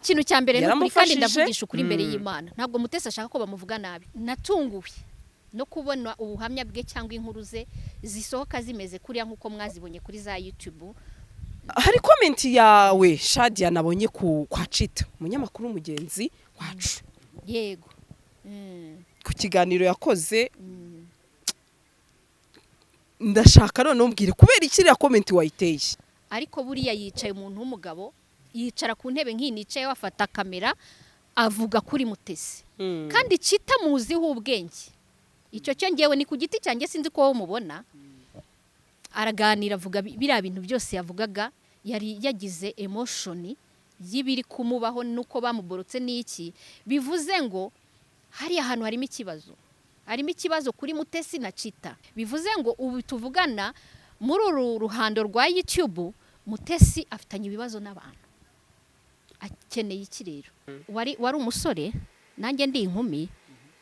Ikintu cya mbere ni ukuri kandi Yaramufashije. ndavugisha ukuri imbere y'Imana, ntabwo Mutesi ashaka ko bamuvuga nabi. Natunguwe no kubona ubuhamya bwe cyangwa inkuru ze zisohoka zimeze kuriya nk'uko mwazibonye kuri za YouTube. Hari comment yawe, Shadia, nabonye ku kwa Cita, umunyamakuru mugenzi wacu, Yego. ku kiganiro yakoze. Ndashaka none umbwire kubera iki iriya comment wayiteye. Ariko buriya yicaye umuntu w'umugabo, yicara ku ntebe nk'iyi nicaye, afata kamera, avuga kuri Mutesi, kandi Cita muziho ubwenge. Icyo cyo ngewe ni ku giti cyanjye, sinzi ko wowe umubona. Araganira, avuga biriya bintu byose yavugaga, yari yagize emotion y'ibiri kumubaho nuko bamuborotse n'iki. Bivuze ngo hariya hantu harimo ikibazo, harimo ikibazo kuri Mutesi na Cita. Bivuze ngo ubu tuvugana, muri uru ruhando rwa YouTube, Mutesi afitanye ibibazo n'abantu. Akeneye iki rero? Wari umusore, nanjye ndi inkumi,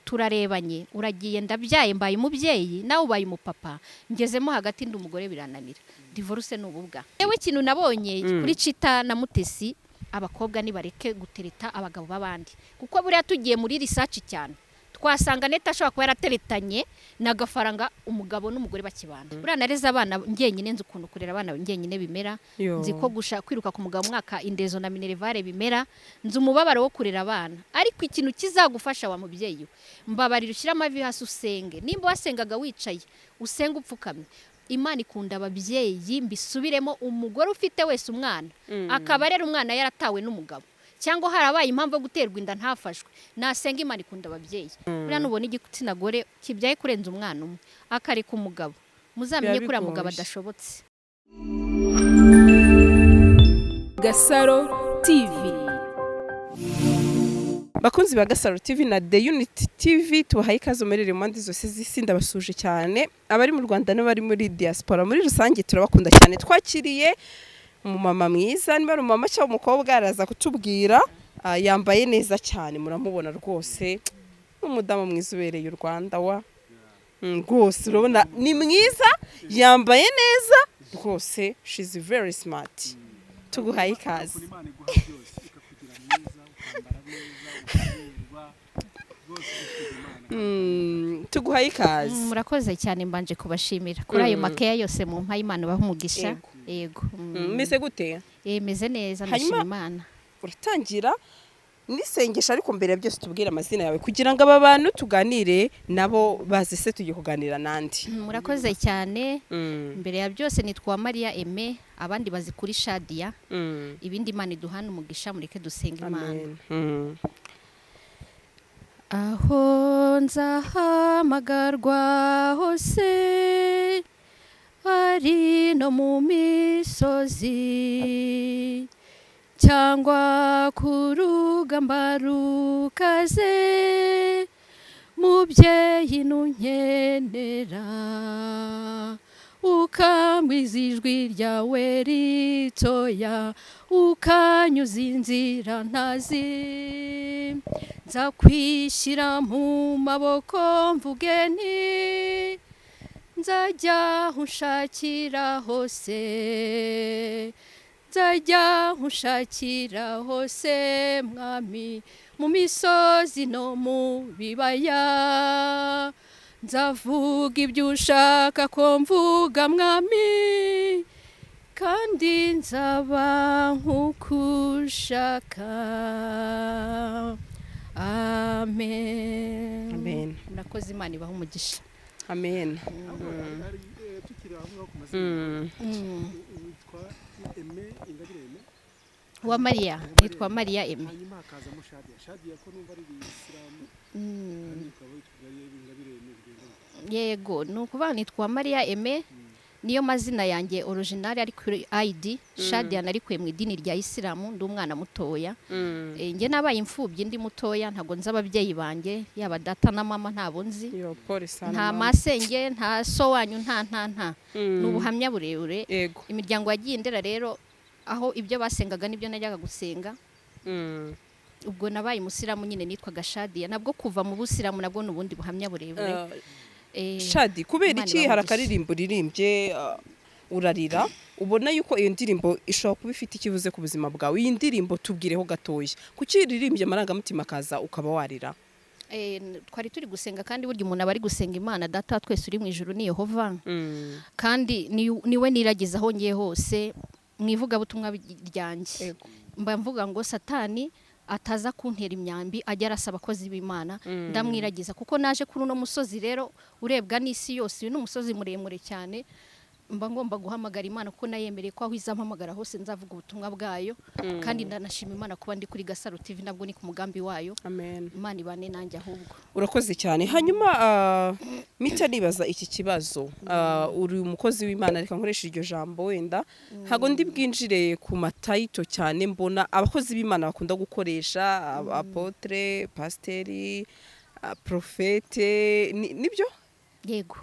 turarebanye, uragiye, ndabyaye, mbaye umubyeyi, nawe ubaye umupapa, ngezemo hagati ndi umugore, birananira. Divorce ni ububwa. Yewe, ikintu nabonye kuri Cita na Mutesi, abakobwa nibareke gutereta abagabo b'abandi, kuko buriya tugiye muri research cyane twasanga Neta ashobora kuba yarateretanye na Gafaranga, umugabo n'umugore bakibana. Buriya nareze abana njyenyine, nzi ukuntu kurera abana njyenyine bimera. Yo. Nzi ko gusha kwiruka ku mugabo mwaka indezo na minerval bimera, nzi umubabaro wo kurera abana. Ariko ikintu kizagufasha, wa mubyeyi we, mbabarira ushyire amavi hasi usenge. Nimba wasengaga wicaye, usenge upfukamye. Imana ikunda ababyeyi, mbisubiremo: umugore ufite wese umwana, akaba rero umwana yaratawe n'umugabo cyangwa harabaye impamvu yo guterwa inda ntafashwe, nasenga. Imana ikunda ababyeyi. Buriya nubona igitsina gore kibyaye kurenza umwana umwe akareka umugabo, muzamenye ko uriya mugabo Biba bigoye. adashobotse. Gasaro TV. Bakunzi ba Gasaro TV na The Unity TV, tubahaye ikaze muherereye mu mpande zose z'isi. Ndabasuje cyane abari mu Rwanda n'abari muri diaspora muri rusange, turabakunda cyane. Twakiriye umumama mwiza, niba ari umumama cyangwa umukobwa araza kutubwira. Yambaye neza cyane, muramubona rwose, ni umudamu mwiza ubereye u Rwanda wa rwose urabona ni mwiza, yambaye neza rwose, she's very smart. Tuguhaye ikaze. Imana iguha byose, ikakugira mwiza, ukambara neza, ukaberwa rwose, ugashima Imana. Tuguhaye ikaze. Murakoze cyane, mbanje kubashimira kuri ayo makeya yose mu mpa. Imana ibahe umugisha. Yego. Yego. Meze gute? Meze neza, Hanyuma- ndashima Imana. Uratangira n'isengesho, ariko mbere ya byose tubwire amazina yawe kugira ngo aba bantu tuganire nabo bazi se tugiye kuganira n'andi. Murakoze cyane. Mbere ya byose nitwa Mariya Aime, abandi bazi kuri Shadia. Ibindi Imana iduhana umugisha. Mureke dusenga Imana. Amen. Aho nzahamagarwa hose, ari no mu misozi cyangwa ku rugamba rukaze, mubyeyi nunkenera ukambwiza ijwi ryawe ritoya, ukanyuza inzira ntazi, nza kwishyira mu maboko mvuge nti: "Nzajya aho unshakira hose, nzajya aho unshakira hose, mwami, mu misozi no mu bibaya. Nzavuga ibyo ushaka ko mvuga, mwami, kandi nzaba nk'uko ushaka." Amen. Amen. Murakoze, Imana ibaha umugisha. Amen. Hari, tukiri aho ngaho ku mazina, witwa Aime Ingabire Aime? Wa Mariya, nitwa Mariya Aime. Hanyuma hakazamo Shadia. Shadia ko numva ari isilamu, kandi ukaba witwa Ingabire Aime, bigenda bite? Yego, ni ukuvuga nitwa Mariya Aime, niyo mazina yanjye original ari kuri ID. Shadia narikuye mu idini rya Isilamu ndi umwana mutoya. Njye nabaye imfubyi ndi mutoya, ntabwo nzi ababyeyi banjye, yaba data na mama ntabo nzi. Yo, pole sana. Nta Mama. masenge, nta so wanyu, nta ni ubuhamya burebure. Imiryango yagiye indera rero, aho ibyo basengaga nibyo najyaga gusenga. Ubwo nabaye umusilamu nyine, nitwaga Shadiya. Nabwo kuva mu busilamu nabwo ni ubundi buhamya burebure. Shadi, kubera Imana iki hari ibahe umugisha. akaririmbo uririmbye urarira? Ubona yuko iyo ndirimbo ishobora kuba ifite ikivuze ku buzima bwawe. Iyi ndirimbo tubwireho gatoya, kuki uririmbye amarangamutima akaza ukaba warira? Twari turi gusenga, kandi burya umuntu aba ari gusenga Imana Data wa twese uri mu ijuru, ni Yehova, kandi niwe niragiza aho ngiye hose mu ivugabutumwa ryanjye. Mba mvuga ngo Satani ataza kuntera imyambi, ajya arasa abakozi b'Imana. Ndamwiragiza kuko naje kuri uno musozi rero urebwa n'isi yose. Uyu ni umusozi muremure cyane. Mba ngomba guhamagara Imana kuko nayemereye ko aho izampamagara hose nzavuga ubutumwa bwayo. Kandi ndanashima Imana kuba ndi kuri Gasaro TV, nabwo ni ku mugambi wayo. Amen. Imana ibane nanjye ahubwo. Urakoze cyane. Hanyuma mita nibaza iki kibazo. Uri umukozi w'Imana, reka nkoreshe iryo jambo, wenda ntabwo ndi bwinjire ku ma title cyane mbona abakozi b'Imana bakunda gukoresha, apôtre, pasiteri, prophète, nibyo? Yego,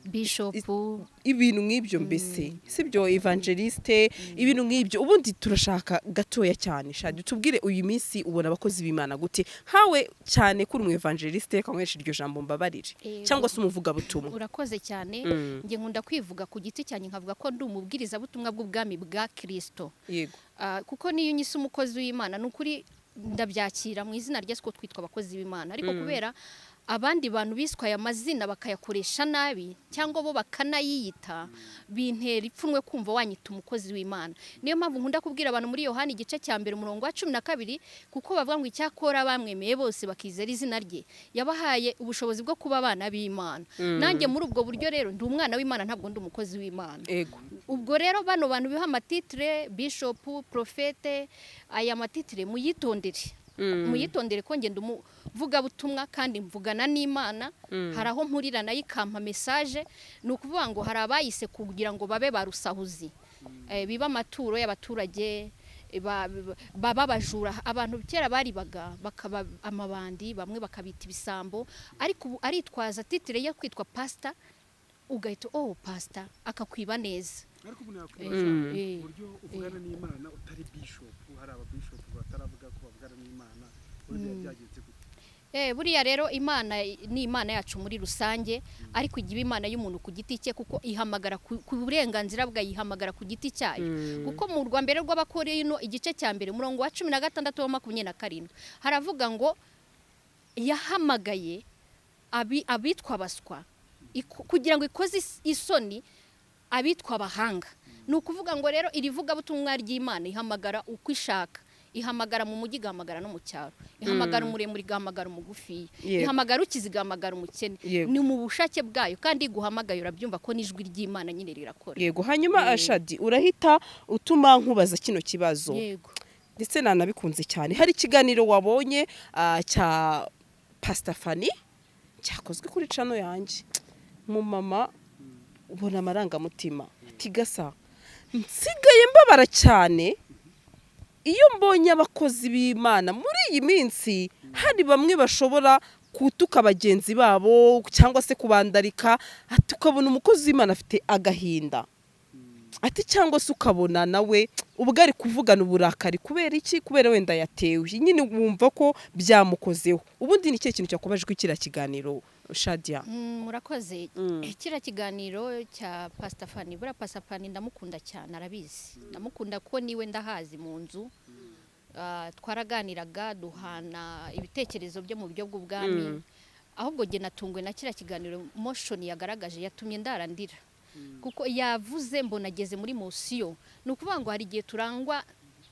bishopu. Ibintu nk'ibyo mbese, sibyo? Évangéliste, ibintu nk'ibyo. Ubundi turashaka gatoya cyane, Shadi, tubwire, uyu minsi ubona abakozi b'Imana gute, nkawe cyane kuri umu évangéliste, reka nkoreshe iryo jambo, mbabarire, cyangwa se umuvugabutumwa? Urakoze cyane. Njye nkunda kwivuga ku giti cyanjye, nkavuga ko ndi umubwirizabutumwa bw'ubwami bwa Kirisito. Kuko niyo unyise umukozi w'Imana, ni ukuri ndabyakira mu izina rya Yesu, ko twitwa abakozi b'Imana. Ariko kubera abandi bantu biswaye amazina bakayakoresha nabi, cyangwa bo bakanayiyita, bintera ipfunwe kumva wanyita umukozi w'Imana. Niyo mpamvu nkunda kubwira abantu muri Yohani igice cya 1 umurongo wa 12, kuko bavuga ngo icyakora bamwemeye bose bakizera izina rye, yabahaye ubushobozi bwo kuba abana b'Imana. Nanjye muri ubwo buryo rero ndi umwana w'Imana, ntabwo ndi umukozi w'Imana. Ubwo rero bano bantu biha ama titre, bishopu, prophète, aya ma titre muyitondere, muyitondere, ko ngenda umuvugabutumwa kandi mvugana n'Imana. Hari aho mpurira nayo ikampa message. Ni ukuvuga ngo hari abayise kugira ngo babe ba rusahuzi, biba amaturo y'abaturage, baba abajura. Abantu kera baribaga bakaba amabandi, bamwe bakabita ibisambo, ariko ubu aritwaza titre yo kwitwa pasita, ugahita oh pasita, akakwiba neza. Ariko umuntu yakwibaza uburyo uvugana n'Imana utari bishopu. Hari ababishopu bataravuga ko bavugana n'Imana. Uburyo byagenze gute? Buriya rero Imana ni Imana yacu muri rusange, ariko ijya iba Imana y'umuntu ku giti cye, kuko ihamagara ku burenganzira bwayo, ihamagara ku giti cyayo. Kuko mu rwa mbere rw'Abakorino igice cya 1 umurongo wa 16 wa 27 haravuga ngo yahamagaye abitwa abaswa kugira ngo ikoze isoni abitwa abahanga. Ni ukuvuga ngo rero iri vugabutumwa ry'Imana ihamagara uko ishaka, ihamagara mu mujyi, igahamagara no mu cyaro, ihamagara umuremure, igahamagara umugufiya, ihamagara ukize, igahamagara umukene. Ni mu bushake bwayo, kandi iguhamagaye urabyumva ko n'ijwi ry'Imana nyine rirakora. Yego. Hanyuma Shadi, urahita utuma nkubaza kino kibazo, ndetse nanabikunze cyane. Hari ikiganiro wabonye cya Pastor Fanny cyakozwe kuri channel yanjye. Mu mama ubona amarangamutima ati: "Gasa, nsigaye mbabara cyane iyo mbonye abakozi b'Imana muri iyi minsi hari bamwe bashobora kutuka bagenzi babo cyangwa se kubandarika." Ati ukabona umukozi w'Imana afite agahinda, ati cyangwa se ukabona nawe ubwo ari kuvugana uburakari. Kubera iki? Kubera wenda yatewe nyine, wumva ko byamukozeho. Ubundi ni ikihe kintu cyakubaje kuri kiriya kiganiro, Shadia? Murakoze. Kiriya kiganiro cya Pastor Fanny, buriya Pastor Fanny ndamukunda cyane, arabizi. Ndamukunda ko niwe ndahazi mu nzu. Twaraganiraga, duhana ibitekerezo byo mu buryo bw'ubwami. Ahubwo jye natunguwe na kiriya kiganiro, emotion yagaragaje yatumye ndarandira, kuko yavuze mbona ageze muri émotion. Ni ukuvuga ngo hari igihe turangwa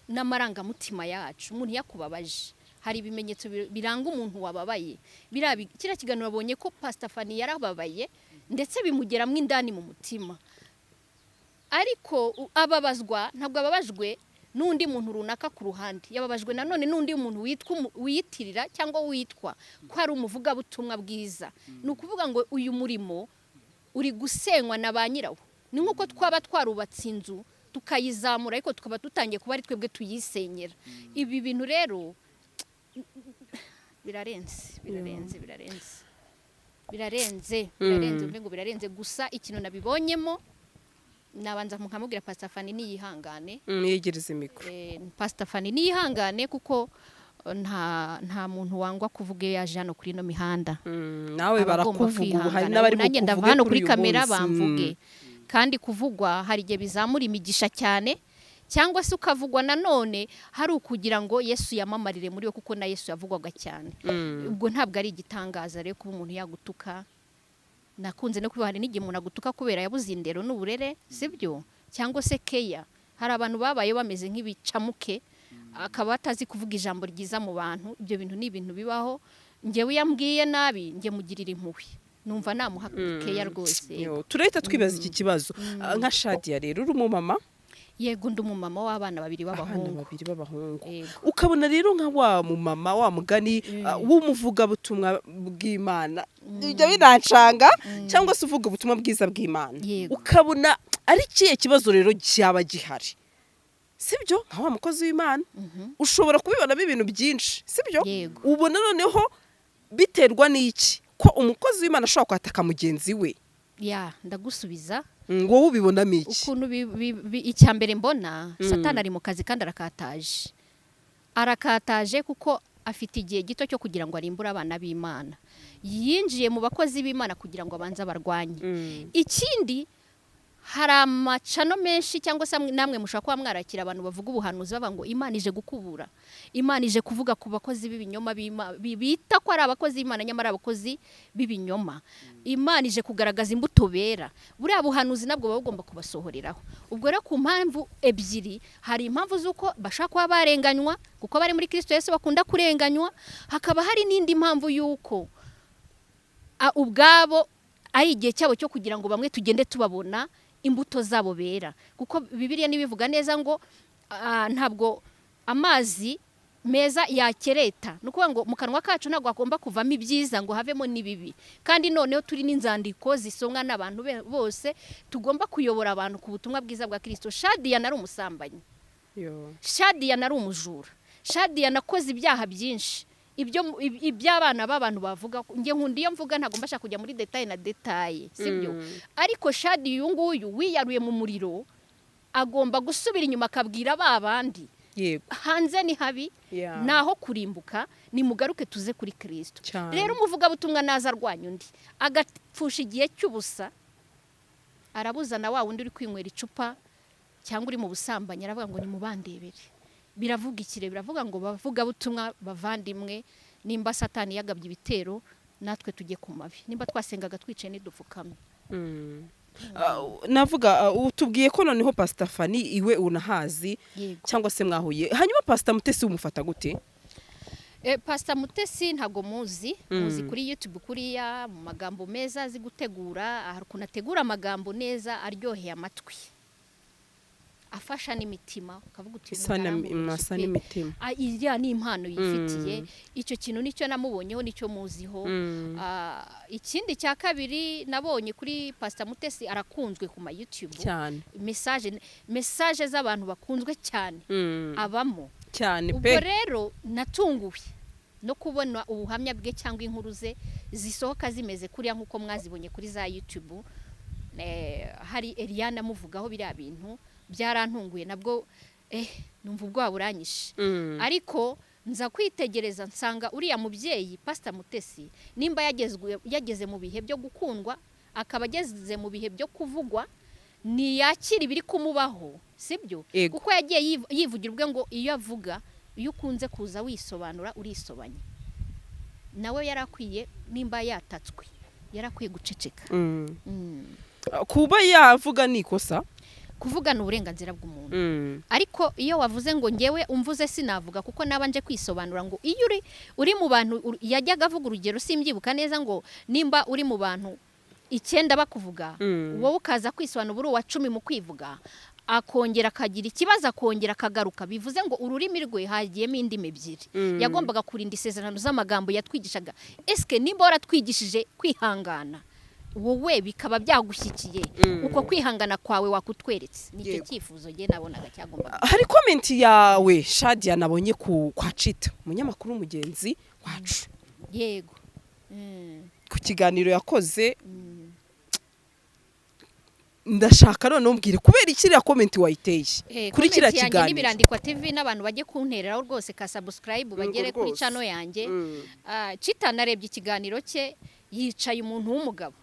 n'amarangamutima yacu. Umuntu yakubabaje, hari ibimenyetso biranga umuntu wababaye. Kiriya kiganiro babonye ko Pastor Fanny yarababaye, ndetse bimugeramo indani mu mutima. Ariko ababazwa, ntabwo ababajwe n'undi muntu runaka ku ruhande, yababajwe nanone n'undi muntu witwa wiyitirira cyangwa witwa ko ari umuvugabutumwa bwiza. Ni ukuvuga ngo uyu murimo uri gusenywa na ba nyirawo. Ni nk'uko twaba twarubatse inzu tukayizamura, ariko tukaba dutangiye kuba ari twebwe tuyisenyera. Ibi bintu rero birarenze, birarenze, birarenze, birarenze, birarenze, mve ngo birarenze. Gusa ikintu nabibonyemo, nabanza nkamubwira Pastor Fanny niyihangane. Yegereze mikoro. Pastor Fanny niyihangane, kuko nta muntu wangwa kuvuga iyo yaje hano kuri ino mihanda. Nawe Aba agomba barakuvuga ubu, hari kwihangana. n'abari Ubu nanjye ndava bukuvuge hano kuri kuri uyu kamera munsi. bamvuge. Kandi kuvugwa hari igihe bizamura imigisha cyane, cyangwa se ukavugwa nanone hari ukugira ngo Yesu yamamarire muri we, kuko na Yesu yavugwaga cyane. Ubwo ntabwo ari igitangaza rero kuba umuntu yagutuka. Nakunze no kuba hari n'igihe umuntu agutuka kubera yabuze indero n'uburere, sibyo? Cyangwa se keya, hari abantu babaye bameze nk'ibicamuke, akaba atazi kuvuga ijambo ryiza mu bantu. Ibyo bintu ni ibintu bibaho. Njyewe iyo ambwiye nabi, njye mugirira impuhwe, numva namuha keya rwose. Yo, turahita twibaza iki kibazo. Nka Shadia rero, uri umumama? Yego, ndi umumama w'abana babiri abana b'abahungu. Babiri b'abahungu. Yego. Ukabona rero nka wa mumama wa mugani w'umuvugabutumwa bw'Imana, ibyo binancanga, cyangwa se uvuga ubutumwa bwiza bw'Imana, Yego. ukabona ari ikihe kibazo rero cyaba gihari, sibyo? Nka wa mukozi w'Imana ushobora kubibonamo ibintu byinshi, sibyo? Yego. Ubona noneho biterwa n'iki ko umukozi w'Imana ashobora kwataka mugenzi we? Ya, ndagusubiza. Wowe ubibonamo iki? Ukuntu icya mbere mbona, Satani ari mu kazi kandi arakataje, arakataje, kuko afite igihe gito cyo kugira ngo arimbure abana b'Imana. Yinjiye mu bakozi b'Imana kugira ngo abanze abarwanye. Ikindi, hari amacano menshi, cyangwa se namwe mushobora kuba mwarakira abantu bavuga ubuhanuzi, bavuga ngo Imana ije gukubura, Imana ije kuvuga ku bakozi b'ibinyoma bita ko ari abakozi b'Imana nyamara ari abakozi b'ibinyoma, Imana ije kugaragaza imbuto bera. Buriya buhanuzi nabwo buba bugomba kubasohoreraho. Ubwo rero ku mpamvu ebyiri, hari impamvu z'uko bashobora kuba barenganywa, kuko bari muri Kristo Yesu bakunda kurenganywa, hakaba hari n'indi mpamvu y'uko ubwabo ari igihe cyabo cyo kugira ngo bamwe tugende tubabona imbuto zabo bera, kuko Bibiliya nibivuga neza ngo ntabwo amazi meza yakereta. Ni ukuvuga ngo mu kanwa kacu ntabwo hagomba kuvamo ibyiza ngo havemo n'ibibi. Kandi noneho turi n'inzandiko zisomwa n'abantu bose, tugomba kuyobora abantu ku butumwa bwiza bwa Kirisito. Shadiya nari umusambanyi. Yo. Shadiya nari umujura. Shadiya nakoze ibyaha byinshi, ibyo iby'abana b'abantu bavuga. Njye nkunda iyo mvuga ntabwo mbasha kujya muri détail na détail, sibyo? Ariko Shadiya uyu nguyu wiyaruye mu muriro agomba gusubira inyuma akabwira ba bandi hanze ni habi, naho kurimbuka, nimugaruke tuze kuri Kirisito. Rero umuvugabutumwa naza arwanya undi, agapfusha igihe cy'ubusa, arabuza na wa wundi uri kwinywera icupa cyangwa uri mu busambanyi, aravuga ngo nimubandebere. Biravuga ikire, biravuga ngo bavugabutumwa bavandimwe, nimba Satani yagabye ibitero, natwe tujye ku mavi. Nimba twasengaga twicaye, nidupfukame. Navuga utubwiye ko noneho Pastor Fanny iwe unahazi, Yego. cyangwa se mwahuye. Hanyuma Pastor Mutesi umufata gute? Pastor Mutesi ntago muzi, muzi kuri YouTube kuriya mu magambo meza azi gutegura. Hari ukuntu ategura amagambo neza aryoheye amatwi, afasha n'imitima, ukavuga uti Isa "Umuntu aramvugisha asa pe." n'imitima. Ah, iriya ni impano yifitiye. Icyo kintu nicyo namubonyeho, nicyo muziho. Ikindi cya kabiri nabonye kuri Pastor Mutesi, arakunzwe ku ma YouTube. Message z'abantu bakunzwe cyane abamo. Cyane Ubwo pe. rero natunguwe no kubona ubuhamya bwe cyangwa inkuru ze zisohoka zimeze kuriya nk'uko mwazibonye kuri za YouTube. Hari Eliane amuvugaho biriya bintu, byarantunguye nabwo, numva ubwoba buranyishe. Ariko nza kwitegereza nsanga uriya mubyeyi Pastor Mutesi, nimba yageze mu bihe byo gukundwa, akaba ageze mu bihe byo kuvugwa, ntiyakira ibiri kumubaho, sibyo? Yego. Kuko yagiye yivugira ubwe ngo iyo avuga, iyo ukunze kuza wisobanura urisobanya. Nawe yari akwiye, nimba yatatswe, yari akwiye guceceka. Kuba yavuga ni ikosa? Kuvuga ni uburenganzira bw'umuntu, ariko iyo wavuze ngo ngewe umvuze sinavuga kuko naba nje kwisobanura, ngo iyo uri mu bantu yajyaga avuga urugero, simbyibuka neza, ngo nimba uri mu bantu 9 bakuvuga, wowe ukaza kwisobanura uri uwa 10 mu kwivuga, akongera akagira ikibazo, akongera akagaruka, bivuze ngo ururimi rwe hagiyemo indimi ebyiri. Yagombaga kurinda isezerano z'amagambo yatwigishaga. Eske nimba waratwigishije kwihangana, wowe bikaba byagushyikiye, uko kwihangana kwawe wakutweretse? Nicyo cyifuzo njye nabonaga cyagombaga. Hari comment yawe Shadia nabonye ku kwa Cita, umunyamakuru mugenzi wacu, Yego. ku kiganiro yakoze. Ndashaka noneho umbwire kubera iki iriya comment wayiteye kuri kiriya Comment yanjye kiganiro. N'ibirandikwa TV, n'abantu bajye kuntereraho rwose ka subscribe, bagere kuri channel yanjye. Chita narebye ikiganiro cye, yicaye umuntu w'umugabo.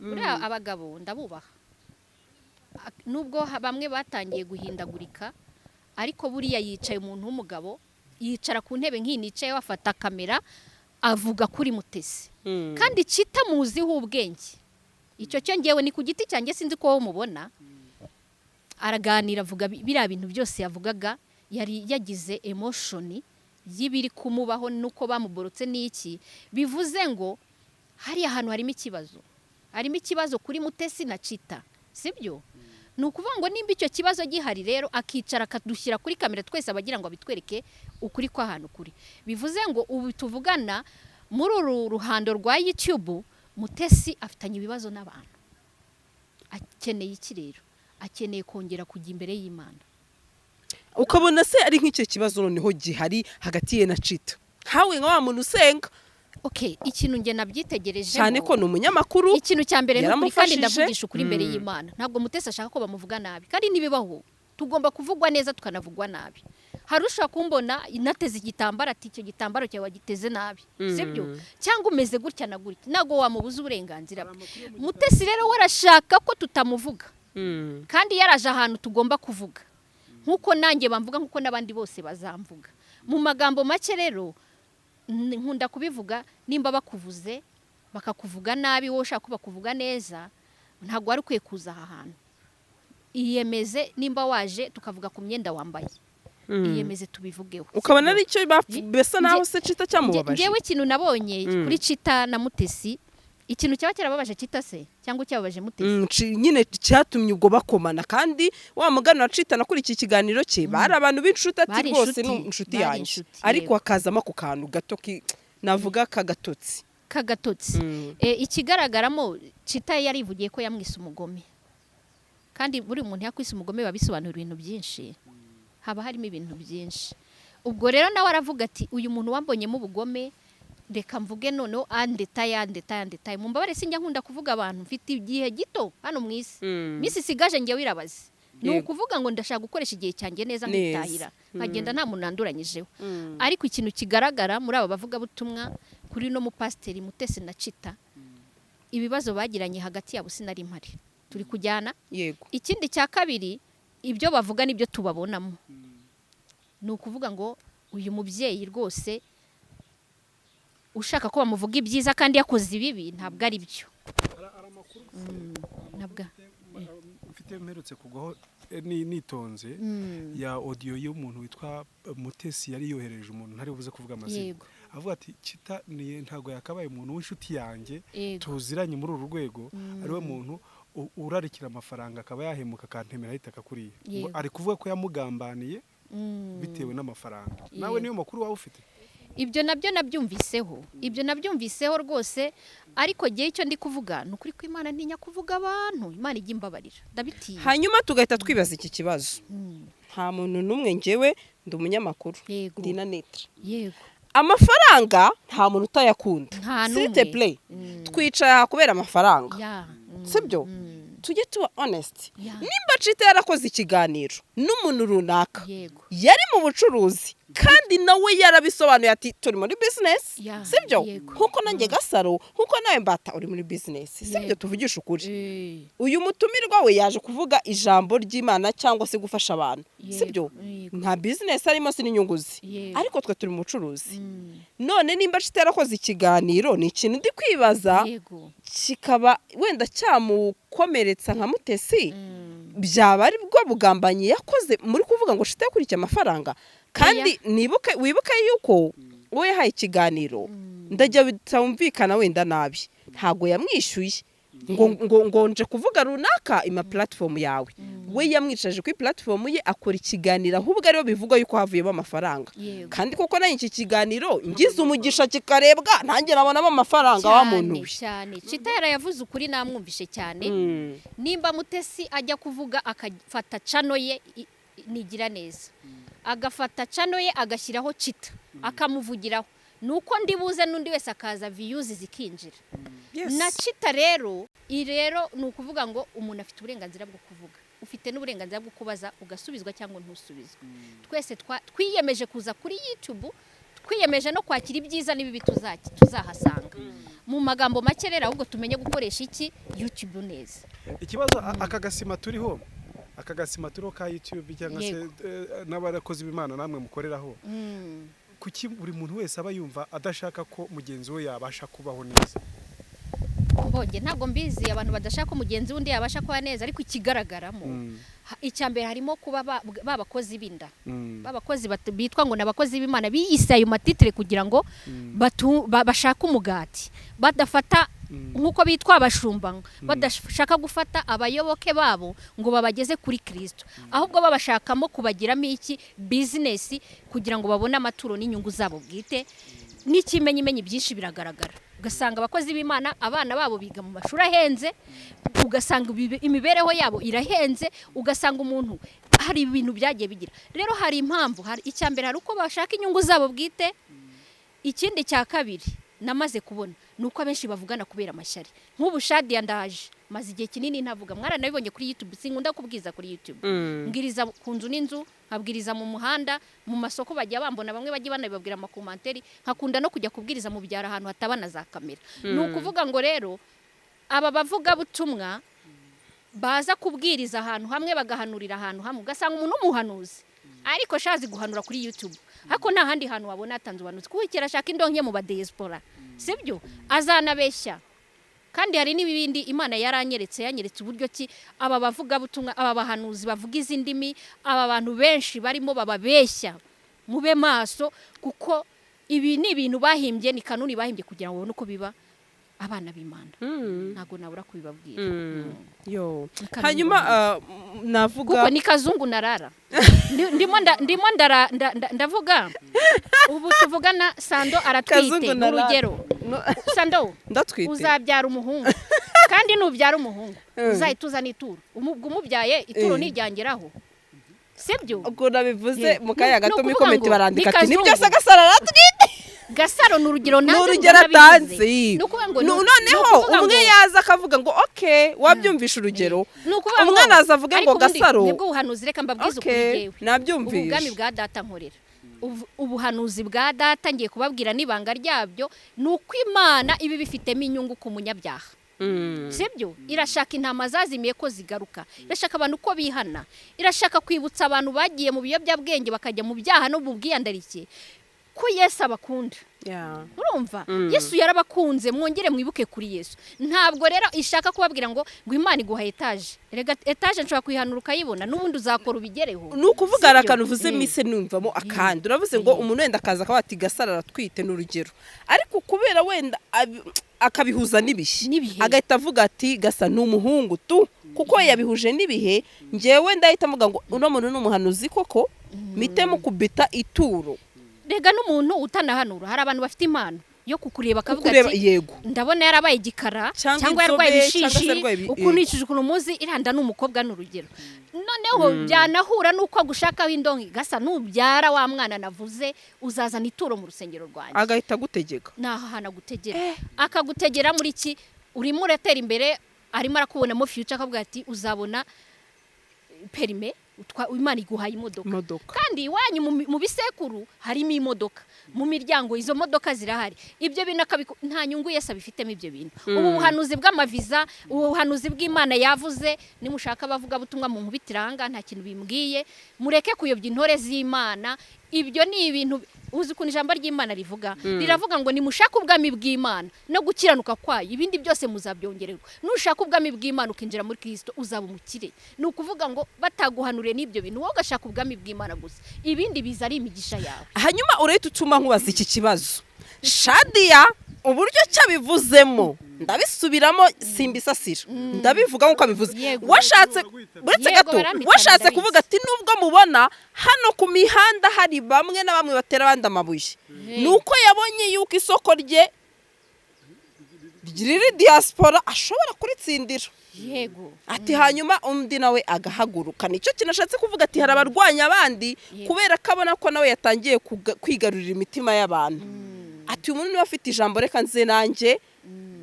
Buriya abagabo ndabubaha. Nubwo bamwe batangiye guhindagurika, ariko buriya yicaye umuntu w'umugabo, yicara ku ntebe nk'iyi nicaye, afata kamera avuga kuri Mutesi, kandi Chita muziho ubwenge. Icyo cyo ngewe ni ku giti cyanjye, sinzi ko wowe umubona. Araganira, avuga biriya bintu byose yavugaga, yari yagize emotion y'ibiri kumubaho nuko bamuborotse n'iki. Bivuze ngo hariya hantu harimo ikibazo, harimo ikibazo kuri Mutesi na Chita, sibyo? Ni ukuvuga ngo nimba icyo kibazo gihari rero, akicara akadushyira kuri kamera twese, abagira ngo abitwereke ukuri kw'ahantu kuri. Bivuze ngo ubu tuvugana, muri uru ruhando rwa YouTube, Mutesi afitanye ibibazo n'abantu. Akeneye iki rero? Akeneye kongera kujya imbere y'Imana. Ukabona se ari nk'icyo kibazo noneho gihari hagati ye na Chita, nkawe nka wa muntu usenga? Okay, ikintu njye nabyitegereje, Cyane ko ni umunyamakuru. ikintu cya mbere ni ukuri kandi Yaramufashije. ndavugisha ukuri imbere y'Imana, ntabwo Mutesi ashaka ko bamuvuga nabi, kandi nibibaho tugomba kuvugwa neza tukanavugwa nabi. Hari ushobora kumbona nateze igitambaro, ati: "Icyo gitambaro cyawe wagiteze nabi, sibyo? Cyangwa umeze gutya na gutya." Ntabwo wamubuza uburenganzira bwe. Mutesi rero we arashaka ko tutamuvuga, kandi yaraje ahantu tugomba kuvuga, nk'uko nanjye bamvuga, nk'uko n'abandi bose bazamvuga. Mu magambo make rero, nkunda kubivuga, nimba bakuvuze bakakuvuga nabi, wowe ushaka ko bakuvuga neza, ntabwo wari ukwiye kuza aha hantu. Iyemeze, nimba waje tukavuga ku myenda wambaye, iyemeze tubivugeho. Ukabona ari cyo bisa naho se Chita cyamubabaje? Ngewe ikintu nabonye kuri Chita na Mutesi, ikintu cyaba cyarababaje Chita se cyangwa cyababaje Mutesi? Nyine cyatumye ubwo bakomana, kandi wa mugani wa Chita na kuri iki kiganiro cye, bari abantu b'inshuti, ati Bari rwose inshuti, ni inshuti bari yanjye, inshuti, ariko yego. hakazamo ako kantu gato navuga kagatotsi. Kagatotsi. Ikigaragaramo, Chita yarivugiye ko yamwise umugome, kandi buri muntu yakwise umugome biba bisobanura ibintu byinshi, haba harimo ibintu byinshi. Ubwo rero nawe aravuga ati: "Uyu muntu wambonyemo ubugome, reka mvuge noneho andetaye, andetaye, andetaye." Mumbabare, sinjya nkunda kuvuga abantu, mfite igihe gito hano mu isi, minsi isigaje njyewe irabaze. Ni ukuvuga ngo ndashaka gukoresha igihe cyanjye neza, Neza. nkitahira, nkagenda nta muntu nanduranyijeho. Ariko ikintu kigaragara muri aba bavugabutumwa, kuri no mupasiteri Mutesi na Chita, ibibazo bagiranye hagati yabo sinari mpari, turi kujyana. Yego. Ikindi cya kabiri, ibyo bavuga nibyo tubabonamo, ni ukuvuga ngo uyu mubyeyi rwose ushaka ko bamuvuga ibyiza kandi yakoze ibibi, ntabwo ari byo. Hari amakuru Ntabwo mfite mperutse kugwaho nitonze ya audio y'umuntu witwa Mutesi, yari yohereje umuntu ntari buze kuvuga amazina, avuga ati: "Chita ni ntabwo yakabaye umuntu w'inshuti yanjye tuziranye muri uru rwego, ariwe muntu urarikira amafaranga, akaba yahemuka akantemera ahita akakuriye." Ngo ari kuvuga ko yamugambaniye bitewe n'amafaranga. Nawe niyo makuru waba ufite? Ibyo nabyo nabyumviseho, ibyo nabyumviseho rwose. Ariko gihe icyo ndi kuvuga ni ukuri kw'Imana, ntinya kuvuga abantu, Imana ijya imbabarira, ndabitinya. Hanyuma tugahita twibaza iki kibazo: nta muntu n'umwe, njyewe ndi umunyamakuru, ndi na netre, amafaranga nta muntu utayakunda. Nta S'il te n'umwe. plaît, twicaye aha kubera amafaranga, sibyo? Tujye tuba honest. Nimba Chita yarakoze ikiganiro n'umuntu runaka, yari mu bucuruzi, kandi nawe yarabisobanuye ati: "Turi muri business," sibyo? Yego. Nkuko nanjye Gasaro, nkuko nawe Mbata uri muri business, sibyo? Tuvugishe ukuri. Uyu mutumirwa we yaje kuvuga ijambo ry'Imana cyangwa se gufasha abantu, sibyo? Yego. Nta business arimo, si n'inyungu ze, ariko twe turi mu bucuruzi. None nimba Chita yarakoze ikiganiro, ni ikintu ndi kwibaza, kikaba wenda cyamukomeretsa nka Mutesi, byaba ari bwo bugambanyi yakoze muri kuvuga ngo Chita yakurikiye amafaranga? Kandi nibuke, wibuke yuko uwo yahaye ikiganiro, ndajya bitumvikana wenda nabi, ntabwo yamwishyuye ngo nje kuvuga runaka ima platform yawe. We yamwicaje kuri platform ye akora ikiganiro, ahubwo ariyo bivugwa yuko havuyemo amafaranga. Kandi koko nanjye iki kiganiro ngize umugisha kikarebwa, nanjye nabonamo amafaranga wa muntu Cyane we. cyane. Chita yarayavuze ukuri, namwumvishe cyane. Nimba Mutesi ajya kuvuga akafata channel ye nigira neza, agafata channel ye agashyiraho Chita akamuvugiraho, ni uko ndi buze n'undi wese akaza, views zikinjira. Na Chita rero, iyi rero ni ukuvuga ngo umuntu afite uburenganzira bwo kuvuga, ufite n'uburenganzira bwo kubaza ugasubizwa cyangwa ntusubizwe. Twese twiyemeje kuza kuri YouTube. Twiyemeje no kwakira ibyiza n'ibibi tuzahasanga. Mu magambo make rero, ahubwo tumenye gukoresha iki YouTube neza. Ikibazo, aka gasima turiho, aka gasima turiho ka YouTube cyangwa se n'abakozi b'Imana namwe mukoreraho, kuki buri muntu wese aba yumva adashaka ko mugenzi we yabasha kubaho neza? Mbonye ntabwo mbizi, abantu badashaka ko mugenzi w'undi yabasha kuba neza, ariko ikigaragaramo, icya mbere harimo kuba babakozi b'inda, babakozi bitwa ngo ni abakozi b'Imana, biyise ayo matitire kugira ngo bashake umugati, badafata nk'uko bitwa abashumba, badashaka gufata abayoboke babo ngo babageze kuri Kirisito, ahubwo babashakamo kubagiramo iki business kugira ngo babone amaturo n'inyungu zabo bwite. N'ikimenyimenyi byinshi biragaragara, ugasanga abakozi b'Imana abana babo biga mu mashuri ahenze, ugasanga imibereho yabo irahenze, ugasanga umuntu hari ibintu byagiye bigira. Rero hari impamvu, hari icya mbere, hari uko bashaka inyungu zabo bwite. Ikindi cya kabiri namaze kubona ni uko abenshi bavugana kubera amashyari. Nk'ubu Shadiya ndaje maze igihe kinini ntavuga, mwaranabibonye kuri YouTube, sinkunda kubwiza kuri YouTube, mbwiriza ku nzu n'inzu, nkabwiriza mu muhanda, mu masoko bajya bambona, bamwe bajya banabibabwira ama commentaire, nkakunda no kujya kubwiriza mu byaro ahantu hataba na za kamera. Ni ukuvuga ngo rero aba bavugabutumwa baza kubwiriza ahantu hamwe, bagahanurira ahantu hamwe, ugasanga umuntu w'umuhanuzi ariko shazi guhanura kuri YouTube, ariko nta handi hantu wabona hatanze ubuhanuzi, kuko kera ashaka indonke mu ba diaspora, sibyo? Azanabeshya. Kandi hari n'ibindi Imana yaranyeretse, yanyeretse uburyo ki aba bavugabutumwa, aba bahanuzi bavuga izi ndimi, aba bantu benshi barimo bababeshya. Mube maso, kuko ibi ni ibintu bahimbye, ni kanuni bahimbye kugira ngo babone uko biba abana b'Imana. Ntabwo nabura kubibabwira. Yo. Ni kanuni Hanyuma bahimbye. Navuga Kuko ni kazungu narara. Ndimo ndavuga ubu tuvugana, Sando aratwite. Kazungu narara. N'urugero. No, Sando, ndatwite. uzabyara umuhungu, kandi nubyara umuhungu uzahita uzana ituro. Ubwo umubyaye ituro ntiryangeraho, sibyo? Ubwo nabivuze mu kanya gato, Ni muri ukuvuga comment ngo barandika ni ati nibyo se, kazungu. Gasaro aratwite. Gasaro ni urugero Ni ntanze, urugero ngo nabivuze. atanze. Ni ukuvuga ngo ni Noneho ukuvuga umwe yaza akavuga ngo okay, wabyumvisha urugero, Ni ukuvuga ngo umwe araza avuge ngo ariko ubundi Gasaro nibwo buhanuzi, reka mbabwize ukuri. Okay, Jyewe nabyumvishe. ubu bwami bwa data nkorera, ubuhanuzi bwa data ngiye kubabwira n'ibanga ryabyo, ni uko Imana iba ibifitemo inyungu ku munyabyaha, sibyo? Irashaka intama zazimiye ko zigaruka, irashaka abantu ko bihana, irashaka kwibutsa abantu bagiye mu biyobyabwenge, bakajya mu byaha no mu bwiyandarike, ko Yesu abakunda. Urumva, Yesu yarabakunze, mwongere mwibuke kuri Yesu. Ntabwo rero ishaka kubabwira ngo Imana iguha etaje. Rega etaje nshobora kuyihanura ukayibona, n'ubundi uzakora ubigereho. Ni ukuvuga hari Sibyo? akantu uvuze, mise numvamo akandi. Uravuze ngo umuntu wenda akaza akaba ati Gasaro aratwite, ni urugero, ariko kubera wenda akabihuza n'ibihe, N'ibihe. agahita avuga ati gasa ni umuhungu tu, kuko yabihuje n'ibihe, ngewe ndahita mvuga ngo uno muntu ni umuhanuzi koko, mite mukubita ituro. Rega n'umuntu utanahanura, hari abantu bafite impano yo kukureba akavuga Kukureba, ati yego. ndabona yarabaye igikara Cyangwa cyangwa yarwaye inzobe, cyangwa se ibishishi, yarwaye ukuntu yego. yicuje, ukuntu muzi iranda ni umukobwa, ni urugero. Noneho byanahura n'uko agushakaho indonke, gasa nubyara wa mwana navuze uzazana ituro mu rusengero rwanjye. Agahita agutegeka. Ni aha hantu agutegera, akagutegera muri ki urimo uratera imbere, arimo arakubonamo future, akavuga ati uzabona permis, Imana iguhaye imodoka. Imodoka. Kandi iwanyu mu bisekuru harimo imodoka, mu miryango izo modoka zirahari. Ibyo bintu nta nyungu Yesu abifitemo ibyo bintu. Ubu buhanuzi bw'amaviza, ubu buhanuzi bw'Imana yavuze, nimushaka abavuga butumwa mu nkubitiranga, nta kintu bimbwiye. Mureke kuyobya intore z'Imana. Ibyo ni ibintu uzi ukuntu ijambo ry'Imana rivuga, riravuga ngo nimushake ubwami bw'Imana no gukiranuka kwayo, ibindi byose muzabyongererwa. Nushaka ubwami bw'Imana ukinjira muri Kirisito, uzaba umukire. Ni ukuvuga ngo bataguhanuriye n'ibyo bintu, wowe ugashaka ubwami bw'Imana gusa, ibindi biza ari imigisha yawe. Hanyuma urahita utuma nkubaza iki kibazo. Shadiya uburyo cyabivuzemo, ndabisubiramo, simbisasira, ndabivuga nk'uko abivuze. Yego. Washatse uretse Yego, gato barampitana, washatse ndabizi. kuvuga ati nubwo mubona hano ku mihanda hari bamwe na bamwe batera abandi amabuye, ni uko yabonye yuko isoko rye riri diaspora ashobora kuritsindira. Yego. Ati hanyuma undi nawe agahaguruka. Nicyo kintu ashatse kuvuga, ati hari abarwanya abandi kubera ko abona ko nawe yatangiye kwigarurira imitima y'abantu, ati uyu muntu niba afite ijambo, reka nze nanjye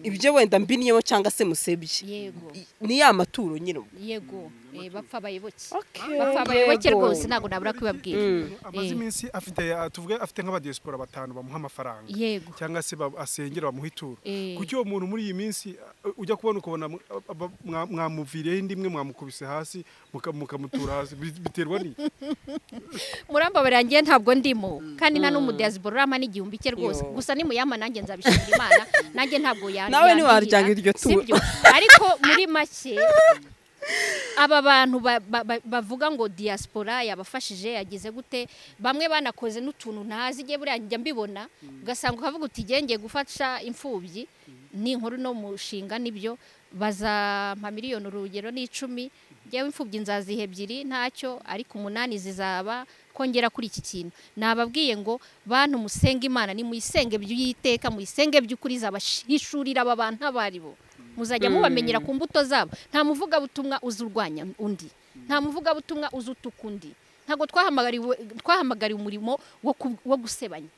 ibyo wenda mbinyeho cyangwa se musebye. Yego. Ni ya maturo nyine ubwo. Yego. Bapfa abayoboke. Okay. Bapfa abayoboke Yego. rwose, ntabwo nabura kubabwira. Amaze iminsi afite, tuvuge afite nk'abadiaspora batanu bamuha amafaranga, cyangwa se asengera bamuha ituro. Kuki uwo muntu muri iyi minsi ujya kubona ukabona mwamuviriyeho indi imwe, mwamukubise hasi, mukamutura hasi? Biterwa n'iki? Murambabarira, njye ntabwo ndimo, kandi nta n'umudiaspora urampa n'igihumbi cye rwose. Yo. Gusa nimuyampa nanjye nzabishimira Imana, nanjye ntabwo Nawe yambihira. ntiwaryanga iryo turo. Sibyo? Ariko muri make, aba bantu bavuga ngo diaspora yabafashije, yagize gute, bamwe banakoze n'utuntu ntazi. Igihe buriya njya mbibona, ugasanga ukavuga uti ngiye gufasha imfubyi, ni inkuru no mushinga nibyo, bazampa miliyoni urugero n'10, njyewe imfubyi nzaziha ebyiri ntacyo, ariko umunani zizaba kongera kuri iki kintu. Nababwiye ngo bantu musenge Imana, nimuyisenge by'iteka, muyisenge by'ukuri, izabahishurira aba bantu abo ari bo. Muzajya mubamenyera ku mbuto zabo. Nta muvugabutumwa uzi urwanya undi, nta muvugabutumwa uzi utuka undi. Ntabwo twahamagariwe umurimo wo gusebanya.